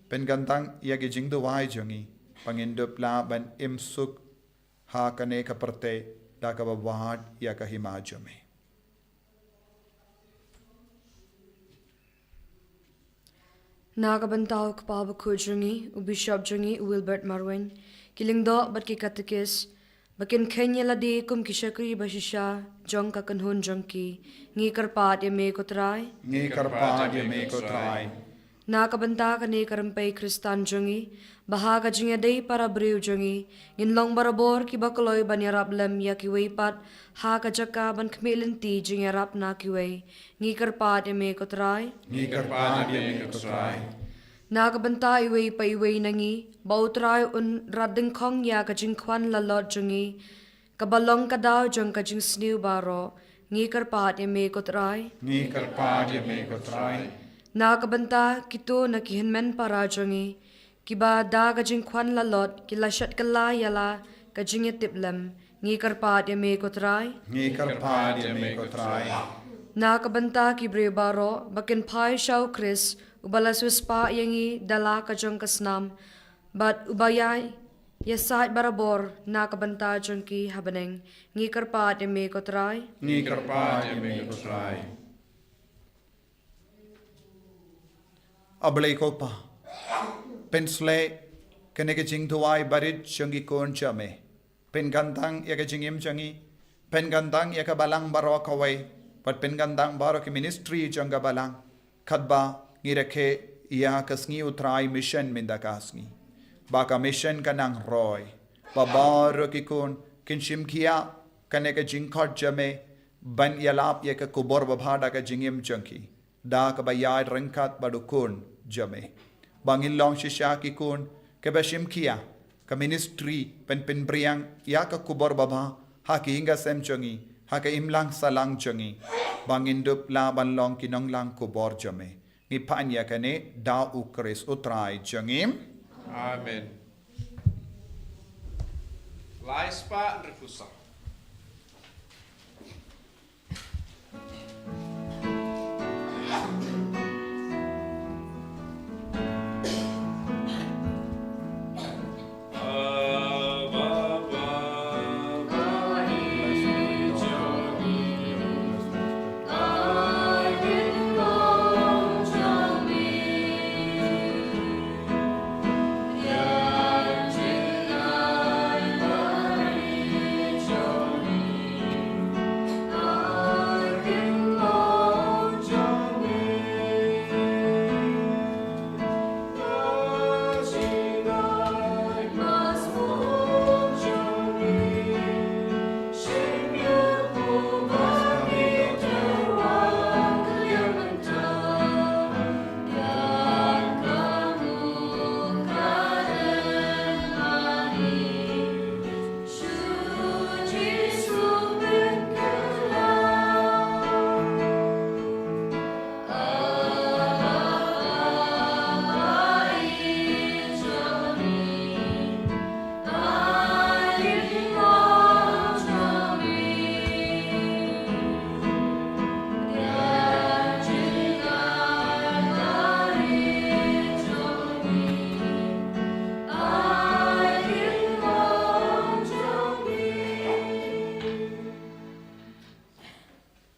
pynkyntang ïa ki jingduwai jong ngi, ba ngin dup lah ban im suk ha kane ka pyrthei da kaba wad ïa ka hima jong me. Na ka bynta U Kpa Bakhuid jong ngi, U Bishop jong ngi, U Wilbert Marwein, ki lyngdoh bad ki katekis, ba kin kheiñ ïa lade kum ki shakri bashisha jong ka kynhun jong ki, ngi kyrpad ïa me ko Trai. Ngi kyrpad ïa me ko Trai. Na ka bynta kane ka rympei Khristan jong ngi, ba ha ka jingïadei para briew jong ngi, ngin long barabor kiba kloi ban ïarap lem ïa kiwei pat, ha ka jaka ban khmih lynti jingïarap na kiwei. Ngi kyrpad ïa me ko Trai. Ngi kyrpad ïa me ko Trai. Na ka bynta iwei pa iwei na ngi, ba U Trai un rat dyngkhong ïa ka jingkhwan lalot jong ngi, kaba long ka daw jong ka jingsniew baroh, ngi kyrpad ïa me ko Trai. Ngi kyrpad ïa me ko Trai. Na ka bynta kito na ki hynmen para jong ngi, kiba da ka jingkhwan lalot, ki la shet kylla ïa la ka jingïatiplem, ngi kyrpad ïa me ko Trai. Ngi kyrpad ïa me ko Trai. Na ka bynta ki briew baroh, ba kin phai sha U Khrist, uba la siewspah ïa ngi da la ka jong ka snam, bad uba ïai ïasaid barabor na ka bynta jong ki ha bneng, ngi kyrpad ïa me ko Trai. Ngi kyrpad ïa me ko Trai. A Blei ko Pa, pynshlei kane ka jingduwai barit jong ki khun jong me. Pynkyntang ïa ka jingim jong ngi, pynkyntang ïa ka balang baroh kawei, bad pynkyntang baroh ki ministry jong ka balang. Katba ngi rakhe ïa ka sngi U Trai mission mynta ka sngi, ba ka mission ka nang roi, ba baroh ki khun kin shim khia kane ka jingkhot jong me, ban ïalap ïa ka khubor babha da ka jingim jong ki, da kaba ïaid ryngkat bad U Khun jong me. Ba ngin long shisha ki khun kiba shim khia ka ministry, pynpynbriang ïa ka khubor babha ha ki ïing ki sem jong ngi, ha ka imlang sahlang jong ngi, ba ngin dup lah ban long ki nonglang khubor jong me. Ngi pan ïa kane da U Khrist U Trai jong ngi. Amen. Lai spah hynriewphew saw.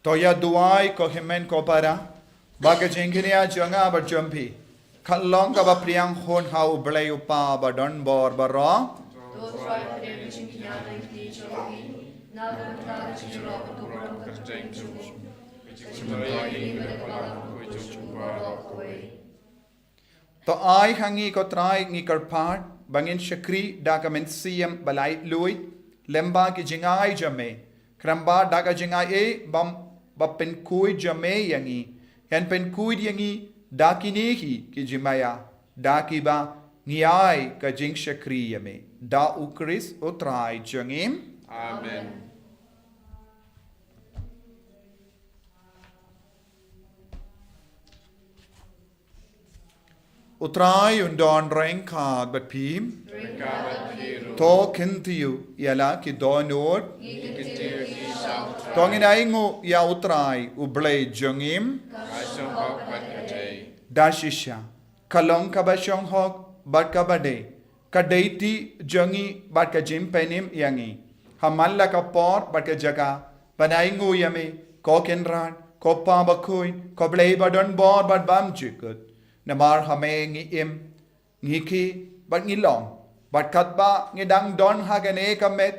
To ïa duwai ko hynmen ko para, ba ka jingkñia jong nga bad jong phi kan long kaba pdiang hun ha U Blei U Kpa ba don bor baroh. To Trai, pdiang ka jingkñia ha ïing jong ngi, na ka bynta ka jingïaroh ka burom ka kyrteng jong me. Ka jingmyntoi ïa ngi ka dei kaba la khuid jong U Kpa baroh kawei. To ai ha ngi ko Trai, ngi kyrpad ba ngin shakri da ka mynsiem ba laitluid lem bad ki jingai jong me. Kyrpad da ka jingai ei ba, ba pynkhuid jong me ïa ngi. Ngan pynkhuid ïa ngi da kine hi ki jingmaïa, da kiba ngi ai ka jingshakri ïa me. Da U Khrist U Trai jong ngi. Amen. U Trai un don ryngkat bad phi. Ryngkat bad phi ruh. To kyntiew ïa la ki dohnud. Ngi kyntiew ïa phi sha U Trai. To ngin ainguh ïa U Trai U Blei jong ngi. Ka shong hok bad ka dei. Da shisha ka long kaba shong hok bad kaba dei. Ka dei ti jong ngi bad ka jingpynim ïa ngi ha man la ka por bad ka jaka ban ainguh ïa me, ko Kynrad, ko Pa bakhuid, ko Blei ba don bor bad bymjukut. Namar ha me ngi im, ngi khie bad ngi long, bad katba ngi dang don ha kane ka met,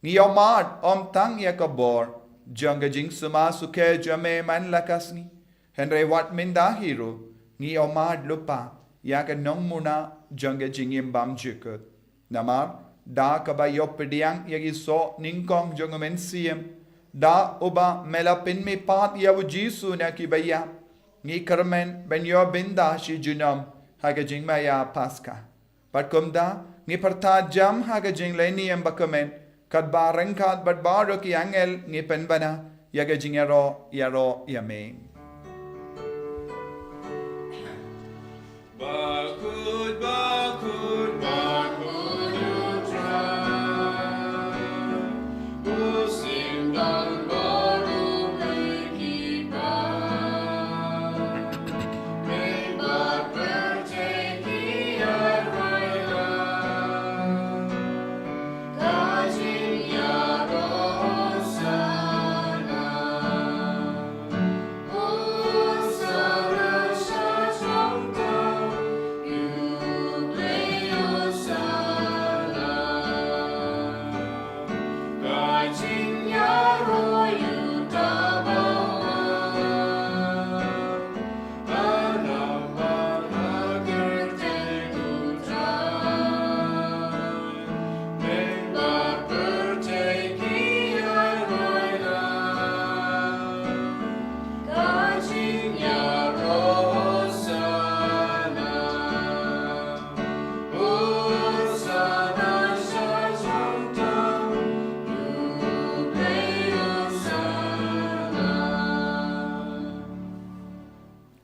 ngi ïohmad ym tang ïa ka bor jong ka jingsumar sukher jong me man la ka sngi, hynrei wat mynta hi ruh ngi ïohmad lypa ïa ka nongmuna jong ka jingim bymjukut. Namar da kaba ïoh pdiang ïa ki soh nyngkong jong U Mynsiem, da uba me la pynmihpat ïa U Jisu na kiba ïap, ngi kyrmen ban ïoh bynta shi junom ha ka jingmaïa Paskha. Bad kumta ngi pyrta jam ha ka jinglehniam ba kmen, katba ryngkat bad baroh ki angel ngi pynbna ïa ka jingïaroh ïaroh ïa me. Bakut, bakut, bakut, u Trai. U sing dang baru pergi.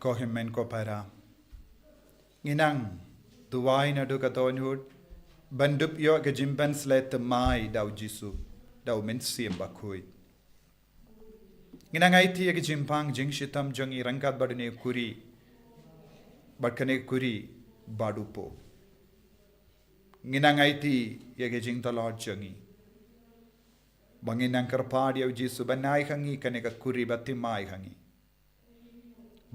Ko hynmen ko para, ngi nang duwai naduh ka dohnud ban dup ïoh ka jingpynshlei thymmai da u Jisu, da u Mynsiem Bakhuid. Ngi nang aiti ïa ka jingpang jingshitom jong ngi ryngkat bad une u kurim, bad kane u kurim bad u poh. Ngi nang aiti ïa ka jingtlot jong ngi, ba ngi nang kyrpad ïa u Jisu ban ai ha ngi kane ka kurim ba thymmai ha ngi,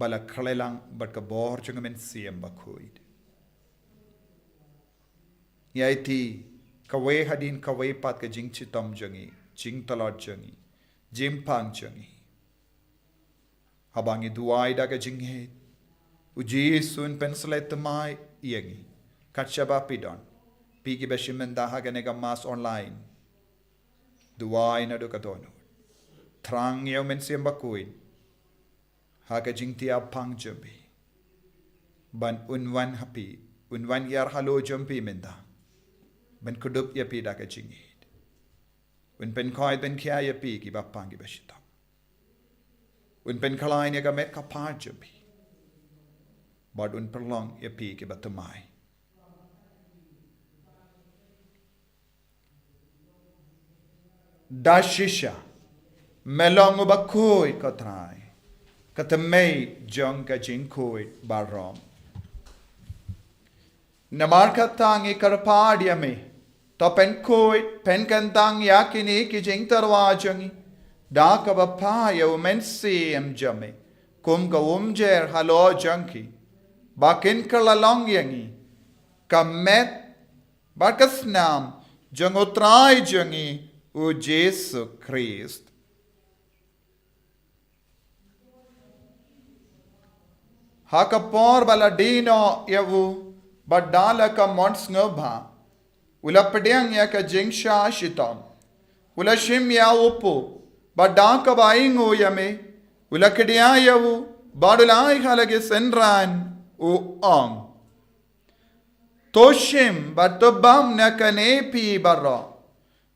ba la khleh lang bad ka bor jong u Mynsiem Bakhuid. Ngi aiti kawei hadien kawei pat ka jingshitom jong ngi, jingtlot jong ngi, jingpang jong ngi. Haba ngi duwai da ka jingngeit, u Jisu un pynshlei thymmai ïa ngi. Kat shaba phi don, phi kiba shim bynta ha kane ka mass online, duwai naduh ka dohnud. Thrang ïa u Mynsiem Bakhuid ha ka jingthiah pang jong phi, ban un wan ha phi, un wan ïar halor jong phi mynta, ban kdup ïa phi da ka jingngeit. Un pynkhuid pynkhiah ïa phi kiba pang kiba shitom. Un pynkhlaiñ ïa ka met ka phad jong phi, bad un pynlong ïa phi kiba thymmai. Da shisha me long uba khuid, ko Trai, ka thymmei jong ka jingkhuid baroh. Namar kata ngi kyrpad ïa me, to pynkhuid pynkyntang ïa kine ki jingtyrwa jong ngi da kaba phah ïa u Mynsiem jong me kum ka umjer halor jong ki, ba kin kylla long ïa ngi ka met bad ka snam jong u Trai jong ngi u Jisu Khrist. Ha ka por ba la die noh ïa u, bad da la ka mon sngewbha, u la pdiang ïa ka jingshah shitom, u la shim ïa u poh, bad da kaba ainguh ïa me, u la khñiot ïa u, bad u la ai ha la ki synran, u ong: To shim bad to bam na kane phi baroh,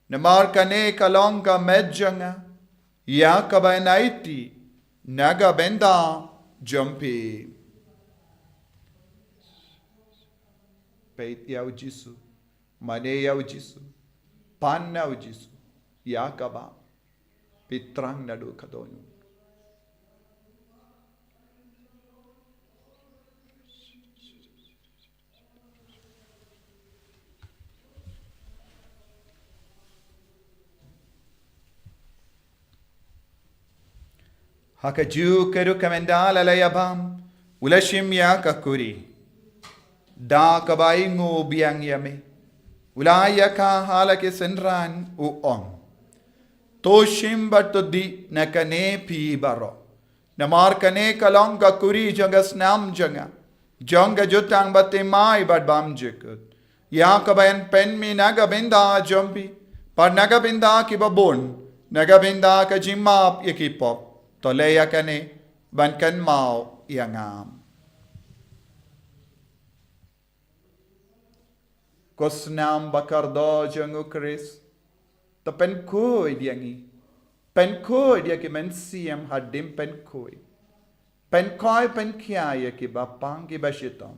namar kane ka long ka met jong nga, ïa kaba yn aiti na ka bynta jong phi. Peit ïa u Jisu, mane ïa u Jisu, pan na u Jisu, ïa kaba phi thrang naduh ka dohnud. Ha kajuh ka rukom ynda la ïa bam, u la shim ïa ka kurim, da kaba ainguh biang ïa me, u la ai ïa ka ha la ki synran, u ong: To shim bad to dih na kane phi baroh, namar kane ka long ka kurim jong ka snam jong nga, jong ka jutang bathymmai bad bymjukut, ïa kaba yn pynmih na ka bynta jong phi bad na ka bynta kiba bun, na ka bynta ka jingmap ïa ki pop. To leh ïa kane ban kynmaw ïa nga. Ko snam bakordor jong u Khrist, to pynkhuid ïa ngi, pynkhuid ïa ki mynsiem hadien pynkhuid, pynkhuid pynkhiah ïa kiba pang kiba shitom.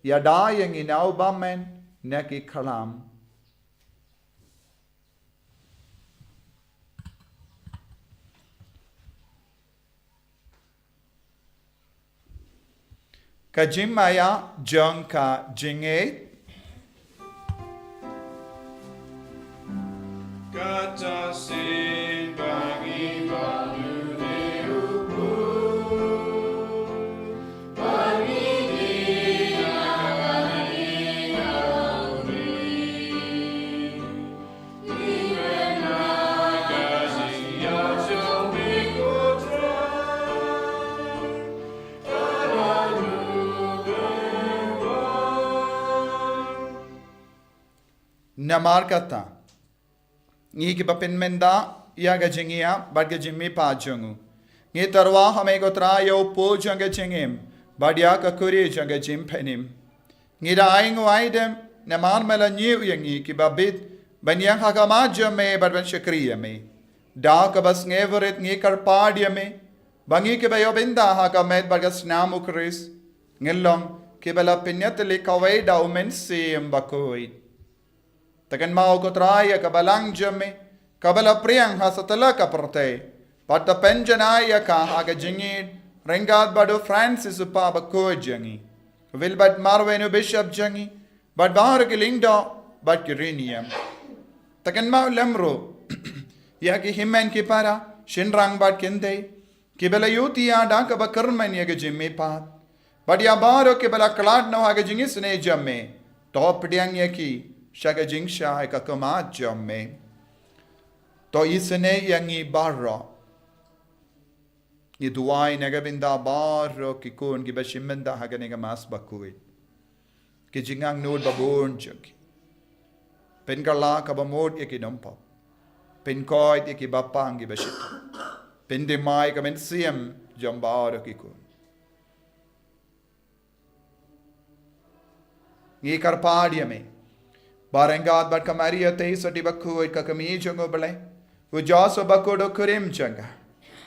Ïada ïa ngi na u bymmen na ki khlam. Ka jingmaïa jong ka jingngeit. Kata sien ba ngi ba ngi u pu, ba ngi ngi na ba ngi na u ngi. Namar kata, ngi kiba pynmynda ïa ka jingïap bad ka jingmihpat jong u, ngi tyrwa ha me ko Trai ïa u poh jong ka jingim bad ïa ka kurim jong ka jingpynim. Ngi da ainguh aidem namar me la ñiew ïa ngi kiba bit ban ïeng ha khmat jong me bad ban shakri ïa me. Da kaba sngewrit ngi kyrpad ïa me, Ba ngi kiba ïoh bynta ha ka met bad ka snam u Khrist, ngin long kiba la pynïatylli kawei da u Mynsiem Bakhuid. Te kynmaw ko Trai ïa ka balang jong me, kaba la pdiang ha satlak ka pyrthei, bad to pynjanai ïa ka ha ka jingïeid ryngkat bad u Francis u Kpa Bakhuid jong ngi, u Wilbert Marweiñ u Bishop jong ngi, bad baroh ki lyngdoh bad ki riewniam. Te kynmaw lem ruh ïa ki hynmen ki para, shynrang bad kynthei, kiba la ïohi ïa da kaba kyrmen ïa ka jingmihpat, bad ïa baroh kiba la khlad noh ha ka jingisynei jong me, to pdiang ïa ki sha ka jingshai ka khmat jong me. To isynei ïa ngi baroh. Ngi duwai na ka bynta baroh ki khun kiba shim bynta ha kane ka Mass Bakhuid, ki jingangnud babun jong ki. Pynkylla kaba mut ïa ki nongpop. Pynkoit ïa ki bapang kiba shitom. Pynthymmai ka mynsiem jong baroh ki khun. Ngi kyrpad ïa me ba ryngkat bad ka Maria Theisotti Bakhuid ka kmie jong U Blei, u Joseph Bakhuid u kurim jong ka,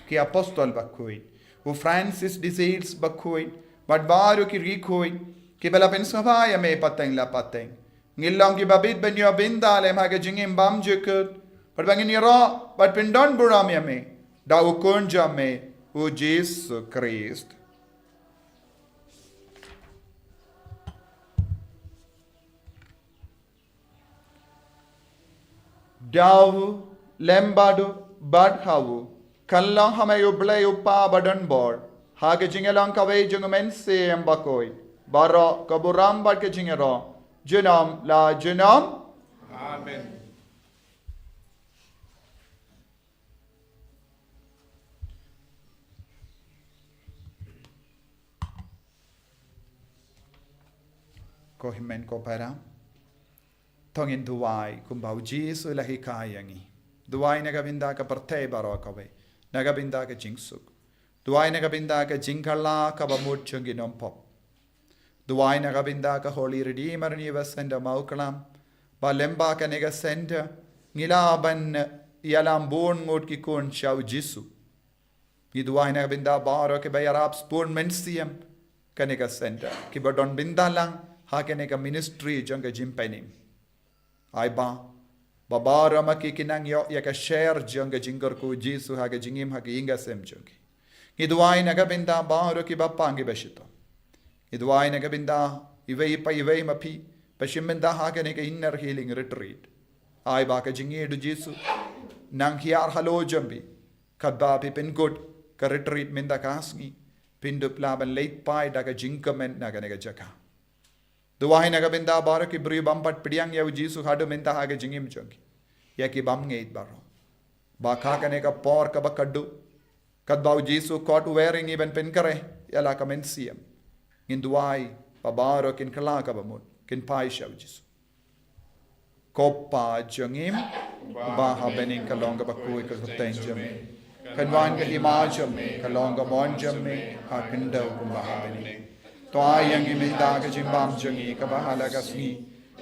ki apostol bakhuid, u Francis de Sales Bakhuid, bad baroh ki riewkhuid kiba la pynsngewbha ïa me pateng la pateng, ngin long kiba bit ban ïoh bynta lem ha ka jingim bymjukut, bad ba ngin ïaroh bad pyndonburom ïa me da u Khun jong me, u Jisu Khrist. Da u, lem bad u, bad ha u, kan long ha me U Blei U Kpa badonbor, ha ka jingïalong kawei jong U Mynsiem Bakhuid, baroh ka burom bad ka jingïaroh, junom la junom. Amen. Ko hynmen ko para, to ngin duwai kumba u Jisu u la hikai ïa ngi. Duwai na ka bynta ka pyrthei baroh kawei, na ka bynta ka jingsuk. Duwai na ka bynta ka jingkylla kaba mut jong ki nongpop. Duwai na ka bynta ka Holy Redeemer Universe Center Mawklam, ba lyngba kane ka center ngi lah ban ïalam bun ngut ki khun sha u Jisu. Ngi duwai na ka bynta baroh kiba ïarap sbun mynsiem kane ka center, kiba don bynta lang ha kane ka ministry jong ka jingpynim. Ai ba, ba baroh ma ki kin nang ïoh ïa ka sher jong ka jingkyrkhu Jisu ha ka jingim ha ka ïing ka sem jong ki. Ngi duwai na ka bynta baroh ki bapang kiba shitom. Ngi duwai na ka bynta iwei pa iwei ma phi ba shim bynta ha kane ka inner healing retreat. Ai ba ka jingïeid u Jisu nang hiar halor jong phi, katba phi pynkut ka retreat mynta ka sngi, phin dup lah ban leit phai da ka jingkmen na kane ka jaka. Duwai na ka bynta baroh ki briew bym pat pdiang ïa u Jisu haduh mynta ha ka jingim jong ki. Ïa ki bymngeit baroh, ba ha kane ka por kaba khatduh, katba u Jisu u khot u wer ïa ngi ban pynkhreh ïa la ka mynsiem, ngin duwai ba baroh kin kylla kaba mut, kin phai sha u Jisu. Ko Pa jong ngi, ba ha bneng, ka long kaba khuid ka kyrteng jong me. Kan wan ka hima jong me, ka long ka mon jong me ha khyndew kumba ha bneng. To ai ïa ngi mynta ka jingbam jong ngi kaba ha la ka sngi.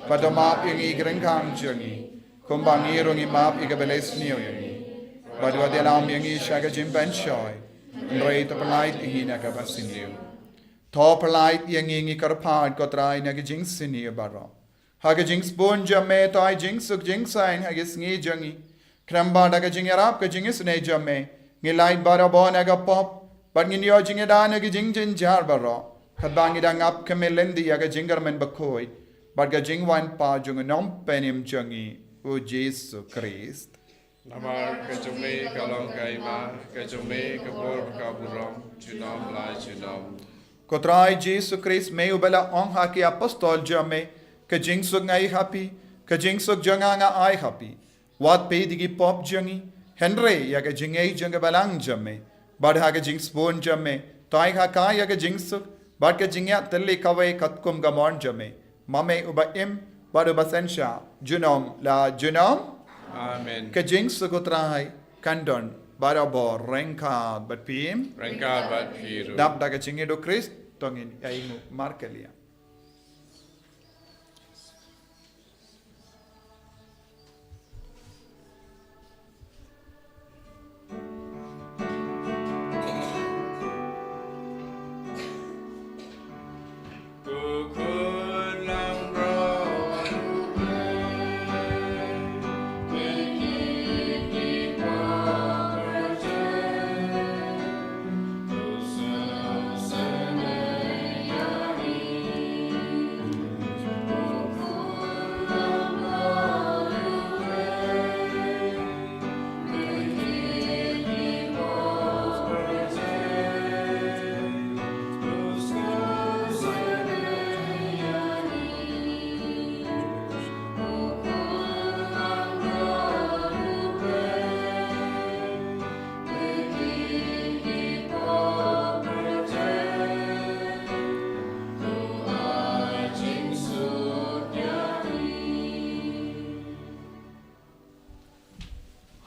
Bad to map ïa ngi ki ryngkang jong ngi, kumba ngi ruh ngi map ïa kiba leh sniew ïa ngi. Bad wat ïalam ïa ngi sha ka jingpynshoi, hynrei to pyllait ïa ngi na kaba sniew. To pyllait ïa ngi, ngi kyrpad, ko Trai, na ka jingsniew baroh. Ha ka jingsbun jong me to ai jingsuk jingsaiñ ha ka sngi jong ngi. Khnang ba da ka jingïarap ka jingisynei jong me, ngin lait barabor na ka pop, bad ngin ïoh jingïada na ki jingjynjar baroh, katba ngi dang ap khmih lynti ïa ka jingkyrmen bakhuid bad ka jingwan pat jong u Nongpynim jong ngi, u Jisu Khrist. Namar ka jong me ka long ka hima, ka jong me ka bor ka burom, junom la junom. Ko Trai Jisu Khrist, me uba la ong ha ki apostol jong me, ka jingsuk nga ai ha phi, ka jingsuk jong nga nga ai ha phi. Wat peit ïa ki pop jong ngi, hynrei ïa ka jingngeit jong ka balang jong me. Bad ha ka jingsbun jong me to ai ha ka ïa ka jingsuk bad ka jingïatylli kawei katkum ka mon jong me, ma me uba im bad uba synshar, junom la junom. Amen. Ka jingsuk u Trai kan don barabor ryngkat bad phi. Ryngkat bad phi ruh. Dap da ka jingïeid u Khrist, to ngin ïa ainguh markylliang.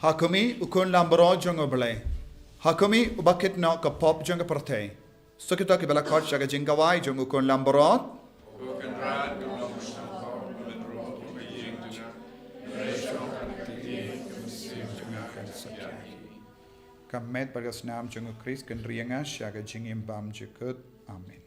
Ha khmih, u Khun Langbrot jong U Blei. Ha khmih, uba kit noh ka pop jong ka pyrthei. Sa kita kiba la khot sha ka jingkawei jong u Khun Langbrot. Ka met bad ka snam jong u Khrist kan ri ïa nga sha ka jingim bymjukut. Amen.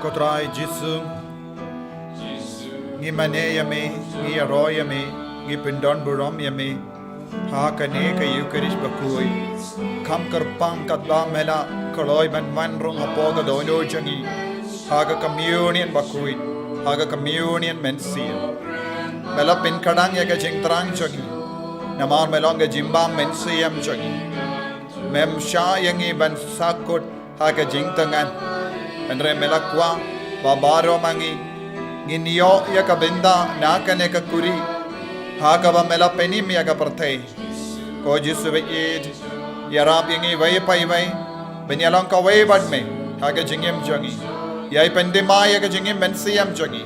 Ko Trai Jisu, ngi mane ïa me, ngi ïaroh ïa me, ngi pyndon burom ïa me. Ha kane ka Ïukharist bakhuid, kham kyrpang katba me la kloi ban wan rung hapoh ka dohnud jong ngi, ha ka communion bakhuid, ha ka communion mynsiem, me la pynkhlaiñ ïa ka jingthrang jong ngi. Namar me long ka jingbam mynsiem jong ngi, mem shah ïa ngi ban sahkut ha ka jingthngan. Hynrei me la kwah ba baroh ma ngi ngin ïoh ïa ka bynta na kane ka khuri ha kaba me la pynim ïa ka pyrthei. Ko Jisu baieit, ïarap ïa ngi iwei pa iwei ban ïalong kawei bad me ha ka jingim jong ngi. Ïai pynthymmai ïa ka jingim mynsiem jong ngi.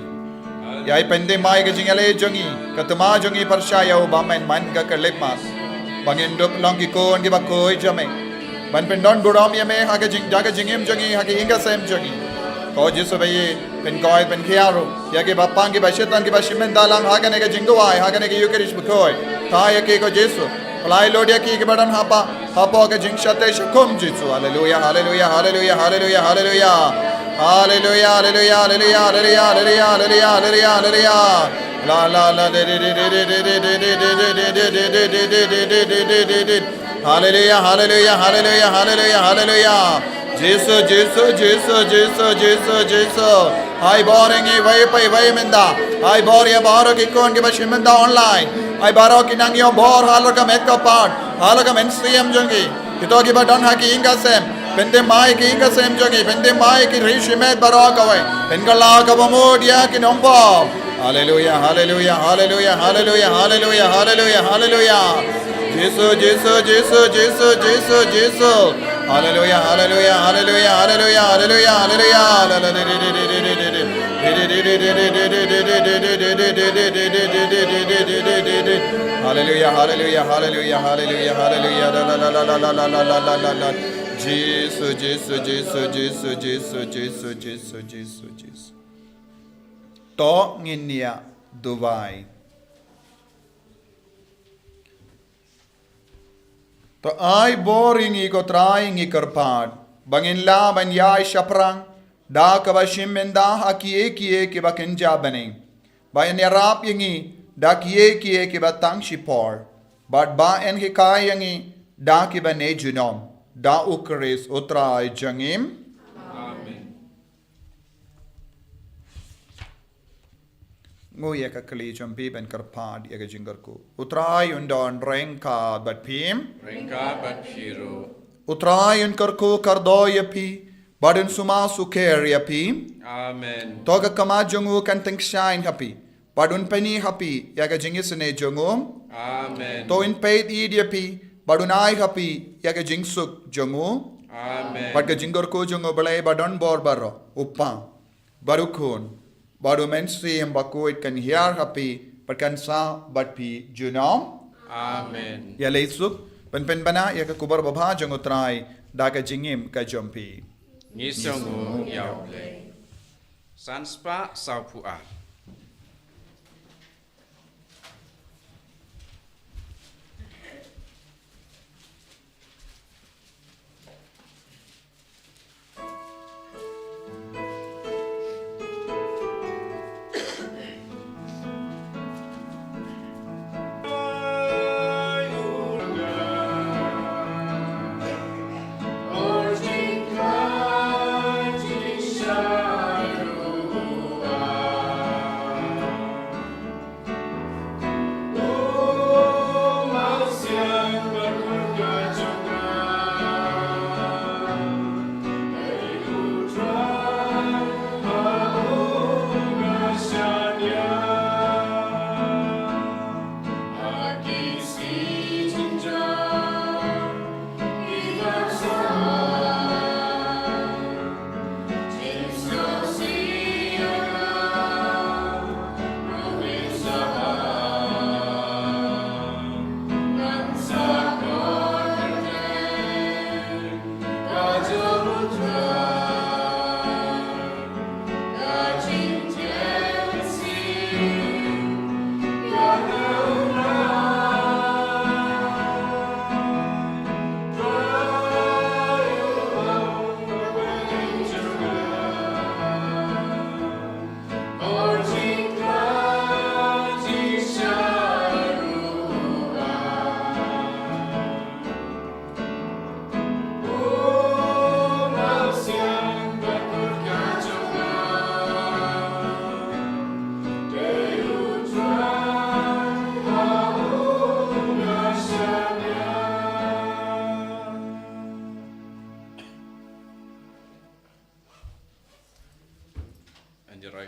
Ïai pynthymmai ka jingïaleh jong ngi, ka thymmai jong ngi pyrshah ïa u bymman man ka khyllipmat, ba ngin dup long ki khun kiba khuid jong me, ban pyndonburom ïa me ha ka jing, da ka jingim jong ngi, ha ka ïing ka sem jong ngi. Ko Jisu baieit, pynkhoit pynkhiah ruh ïa kiba pang, kiba shit lang, kiba shim bynta lang ha kane ka jingduwai, ha kane ka Ïukharist bakhuid. Thaw ïa ki ko Jisu. Pynlait lut ïa ki kiba don hapoh, hapoh ka jingshah teh shah kum Jisu. Haleluia, haleluia, haleluia, haleluia, haleluia. Haleluia, haleluia, haleluia, haleluia, haleluia, haleluia, haleluia. La, la, la, de, de, de. Haleluia, haleluia, haleluia, haleluia, haleluia. Jisu, Jisu, Jisu, Jisu, Jisu, Jisu. Ai bor ïa ngi iwei pa iwei mynta. Ai bor ïa baroh ki khun kiba shim bynta online. Ai baroh ki nang ïoh bor halor ka met ka phad, halor ka mynsiem jong ki. Kito kiba don ha ki ïing ka sem, pynthymmai ki ïing ka sem jong ki, pynthymmai ki ri shimet baroh kawei. Pynkylla kaba mut ïa ki nongpop. Haleluia, haleluia, haleluia, haleluia, haleluia, haleluia, haleluia. Jisu, Jisu, Jisu, Jisu, Jisu, Jisu. Haleluia, haleluia, haleluia, haleluia, haleluia, haleluia. Haleluia, haleluia, haleluia, haleluia, haleluia. La, la, la, la, la, la, la, la, la, la. Jisu, Jisu, Jisu, Jisu, Jisu, Jisu, Jisu, Jisu, Jisu. To ngin ïa duwai. To ai bor ïa ngi ko Trai, ngi kyrpad ba ngin lah ban ïaid shaphrang da kaba shim bynta ha kiei kiei kiba kynja bneng. Ba ngin ïarap ïa ngi da kiei kiei kiba tang shipor, bad ba ngin hikai ïa ngi da kiba ne junom, da U Khrist U Trai jong ngi. Amen. Nguh ïa ka kli jong phi ban kyrpad ïa ka jingkyrkhu. U Trai un don ryngkat bad phi. Ryngkat bad phi ruh. U Trai un kyrkhu kyrdoh ïa phi bad un sumar sukher ïa phi. Amen. To ka khmat jong u kan tyngshaiñ ha phi bad un pyni ha phi ïa ka jingisynei jong u. Amen. To un peit ïa phi bad un ai ha phi ïa ka jingsuk jong u. Amen. Bad ka jingkyrkhu jong U Blei ba don bor baroh, U Kpa bad U Khun bad U Mynsiem Bakhuid kan hiar ha phi bad kan sah bad phi junom. Amen. Ïaleh suk, pynpynbna ïa ka khubor babha jong U Trai da ka jingim ka jong phi. Ngi sngewnguh ïa U Blei. San spah sawphew ar.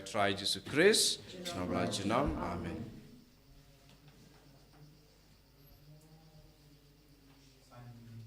Trai Jisu Khrist, Trai Amen.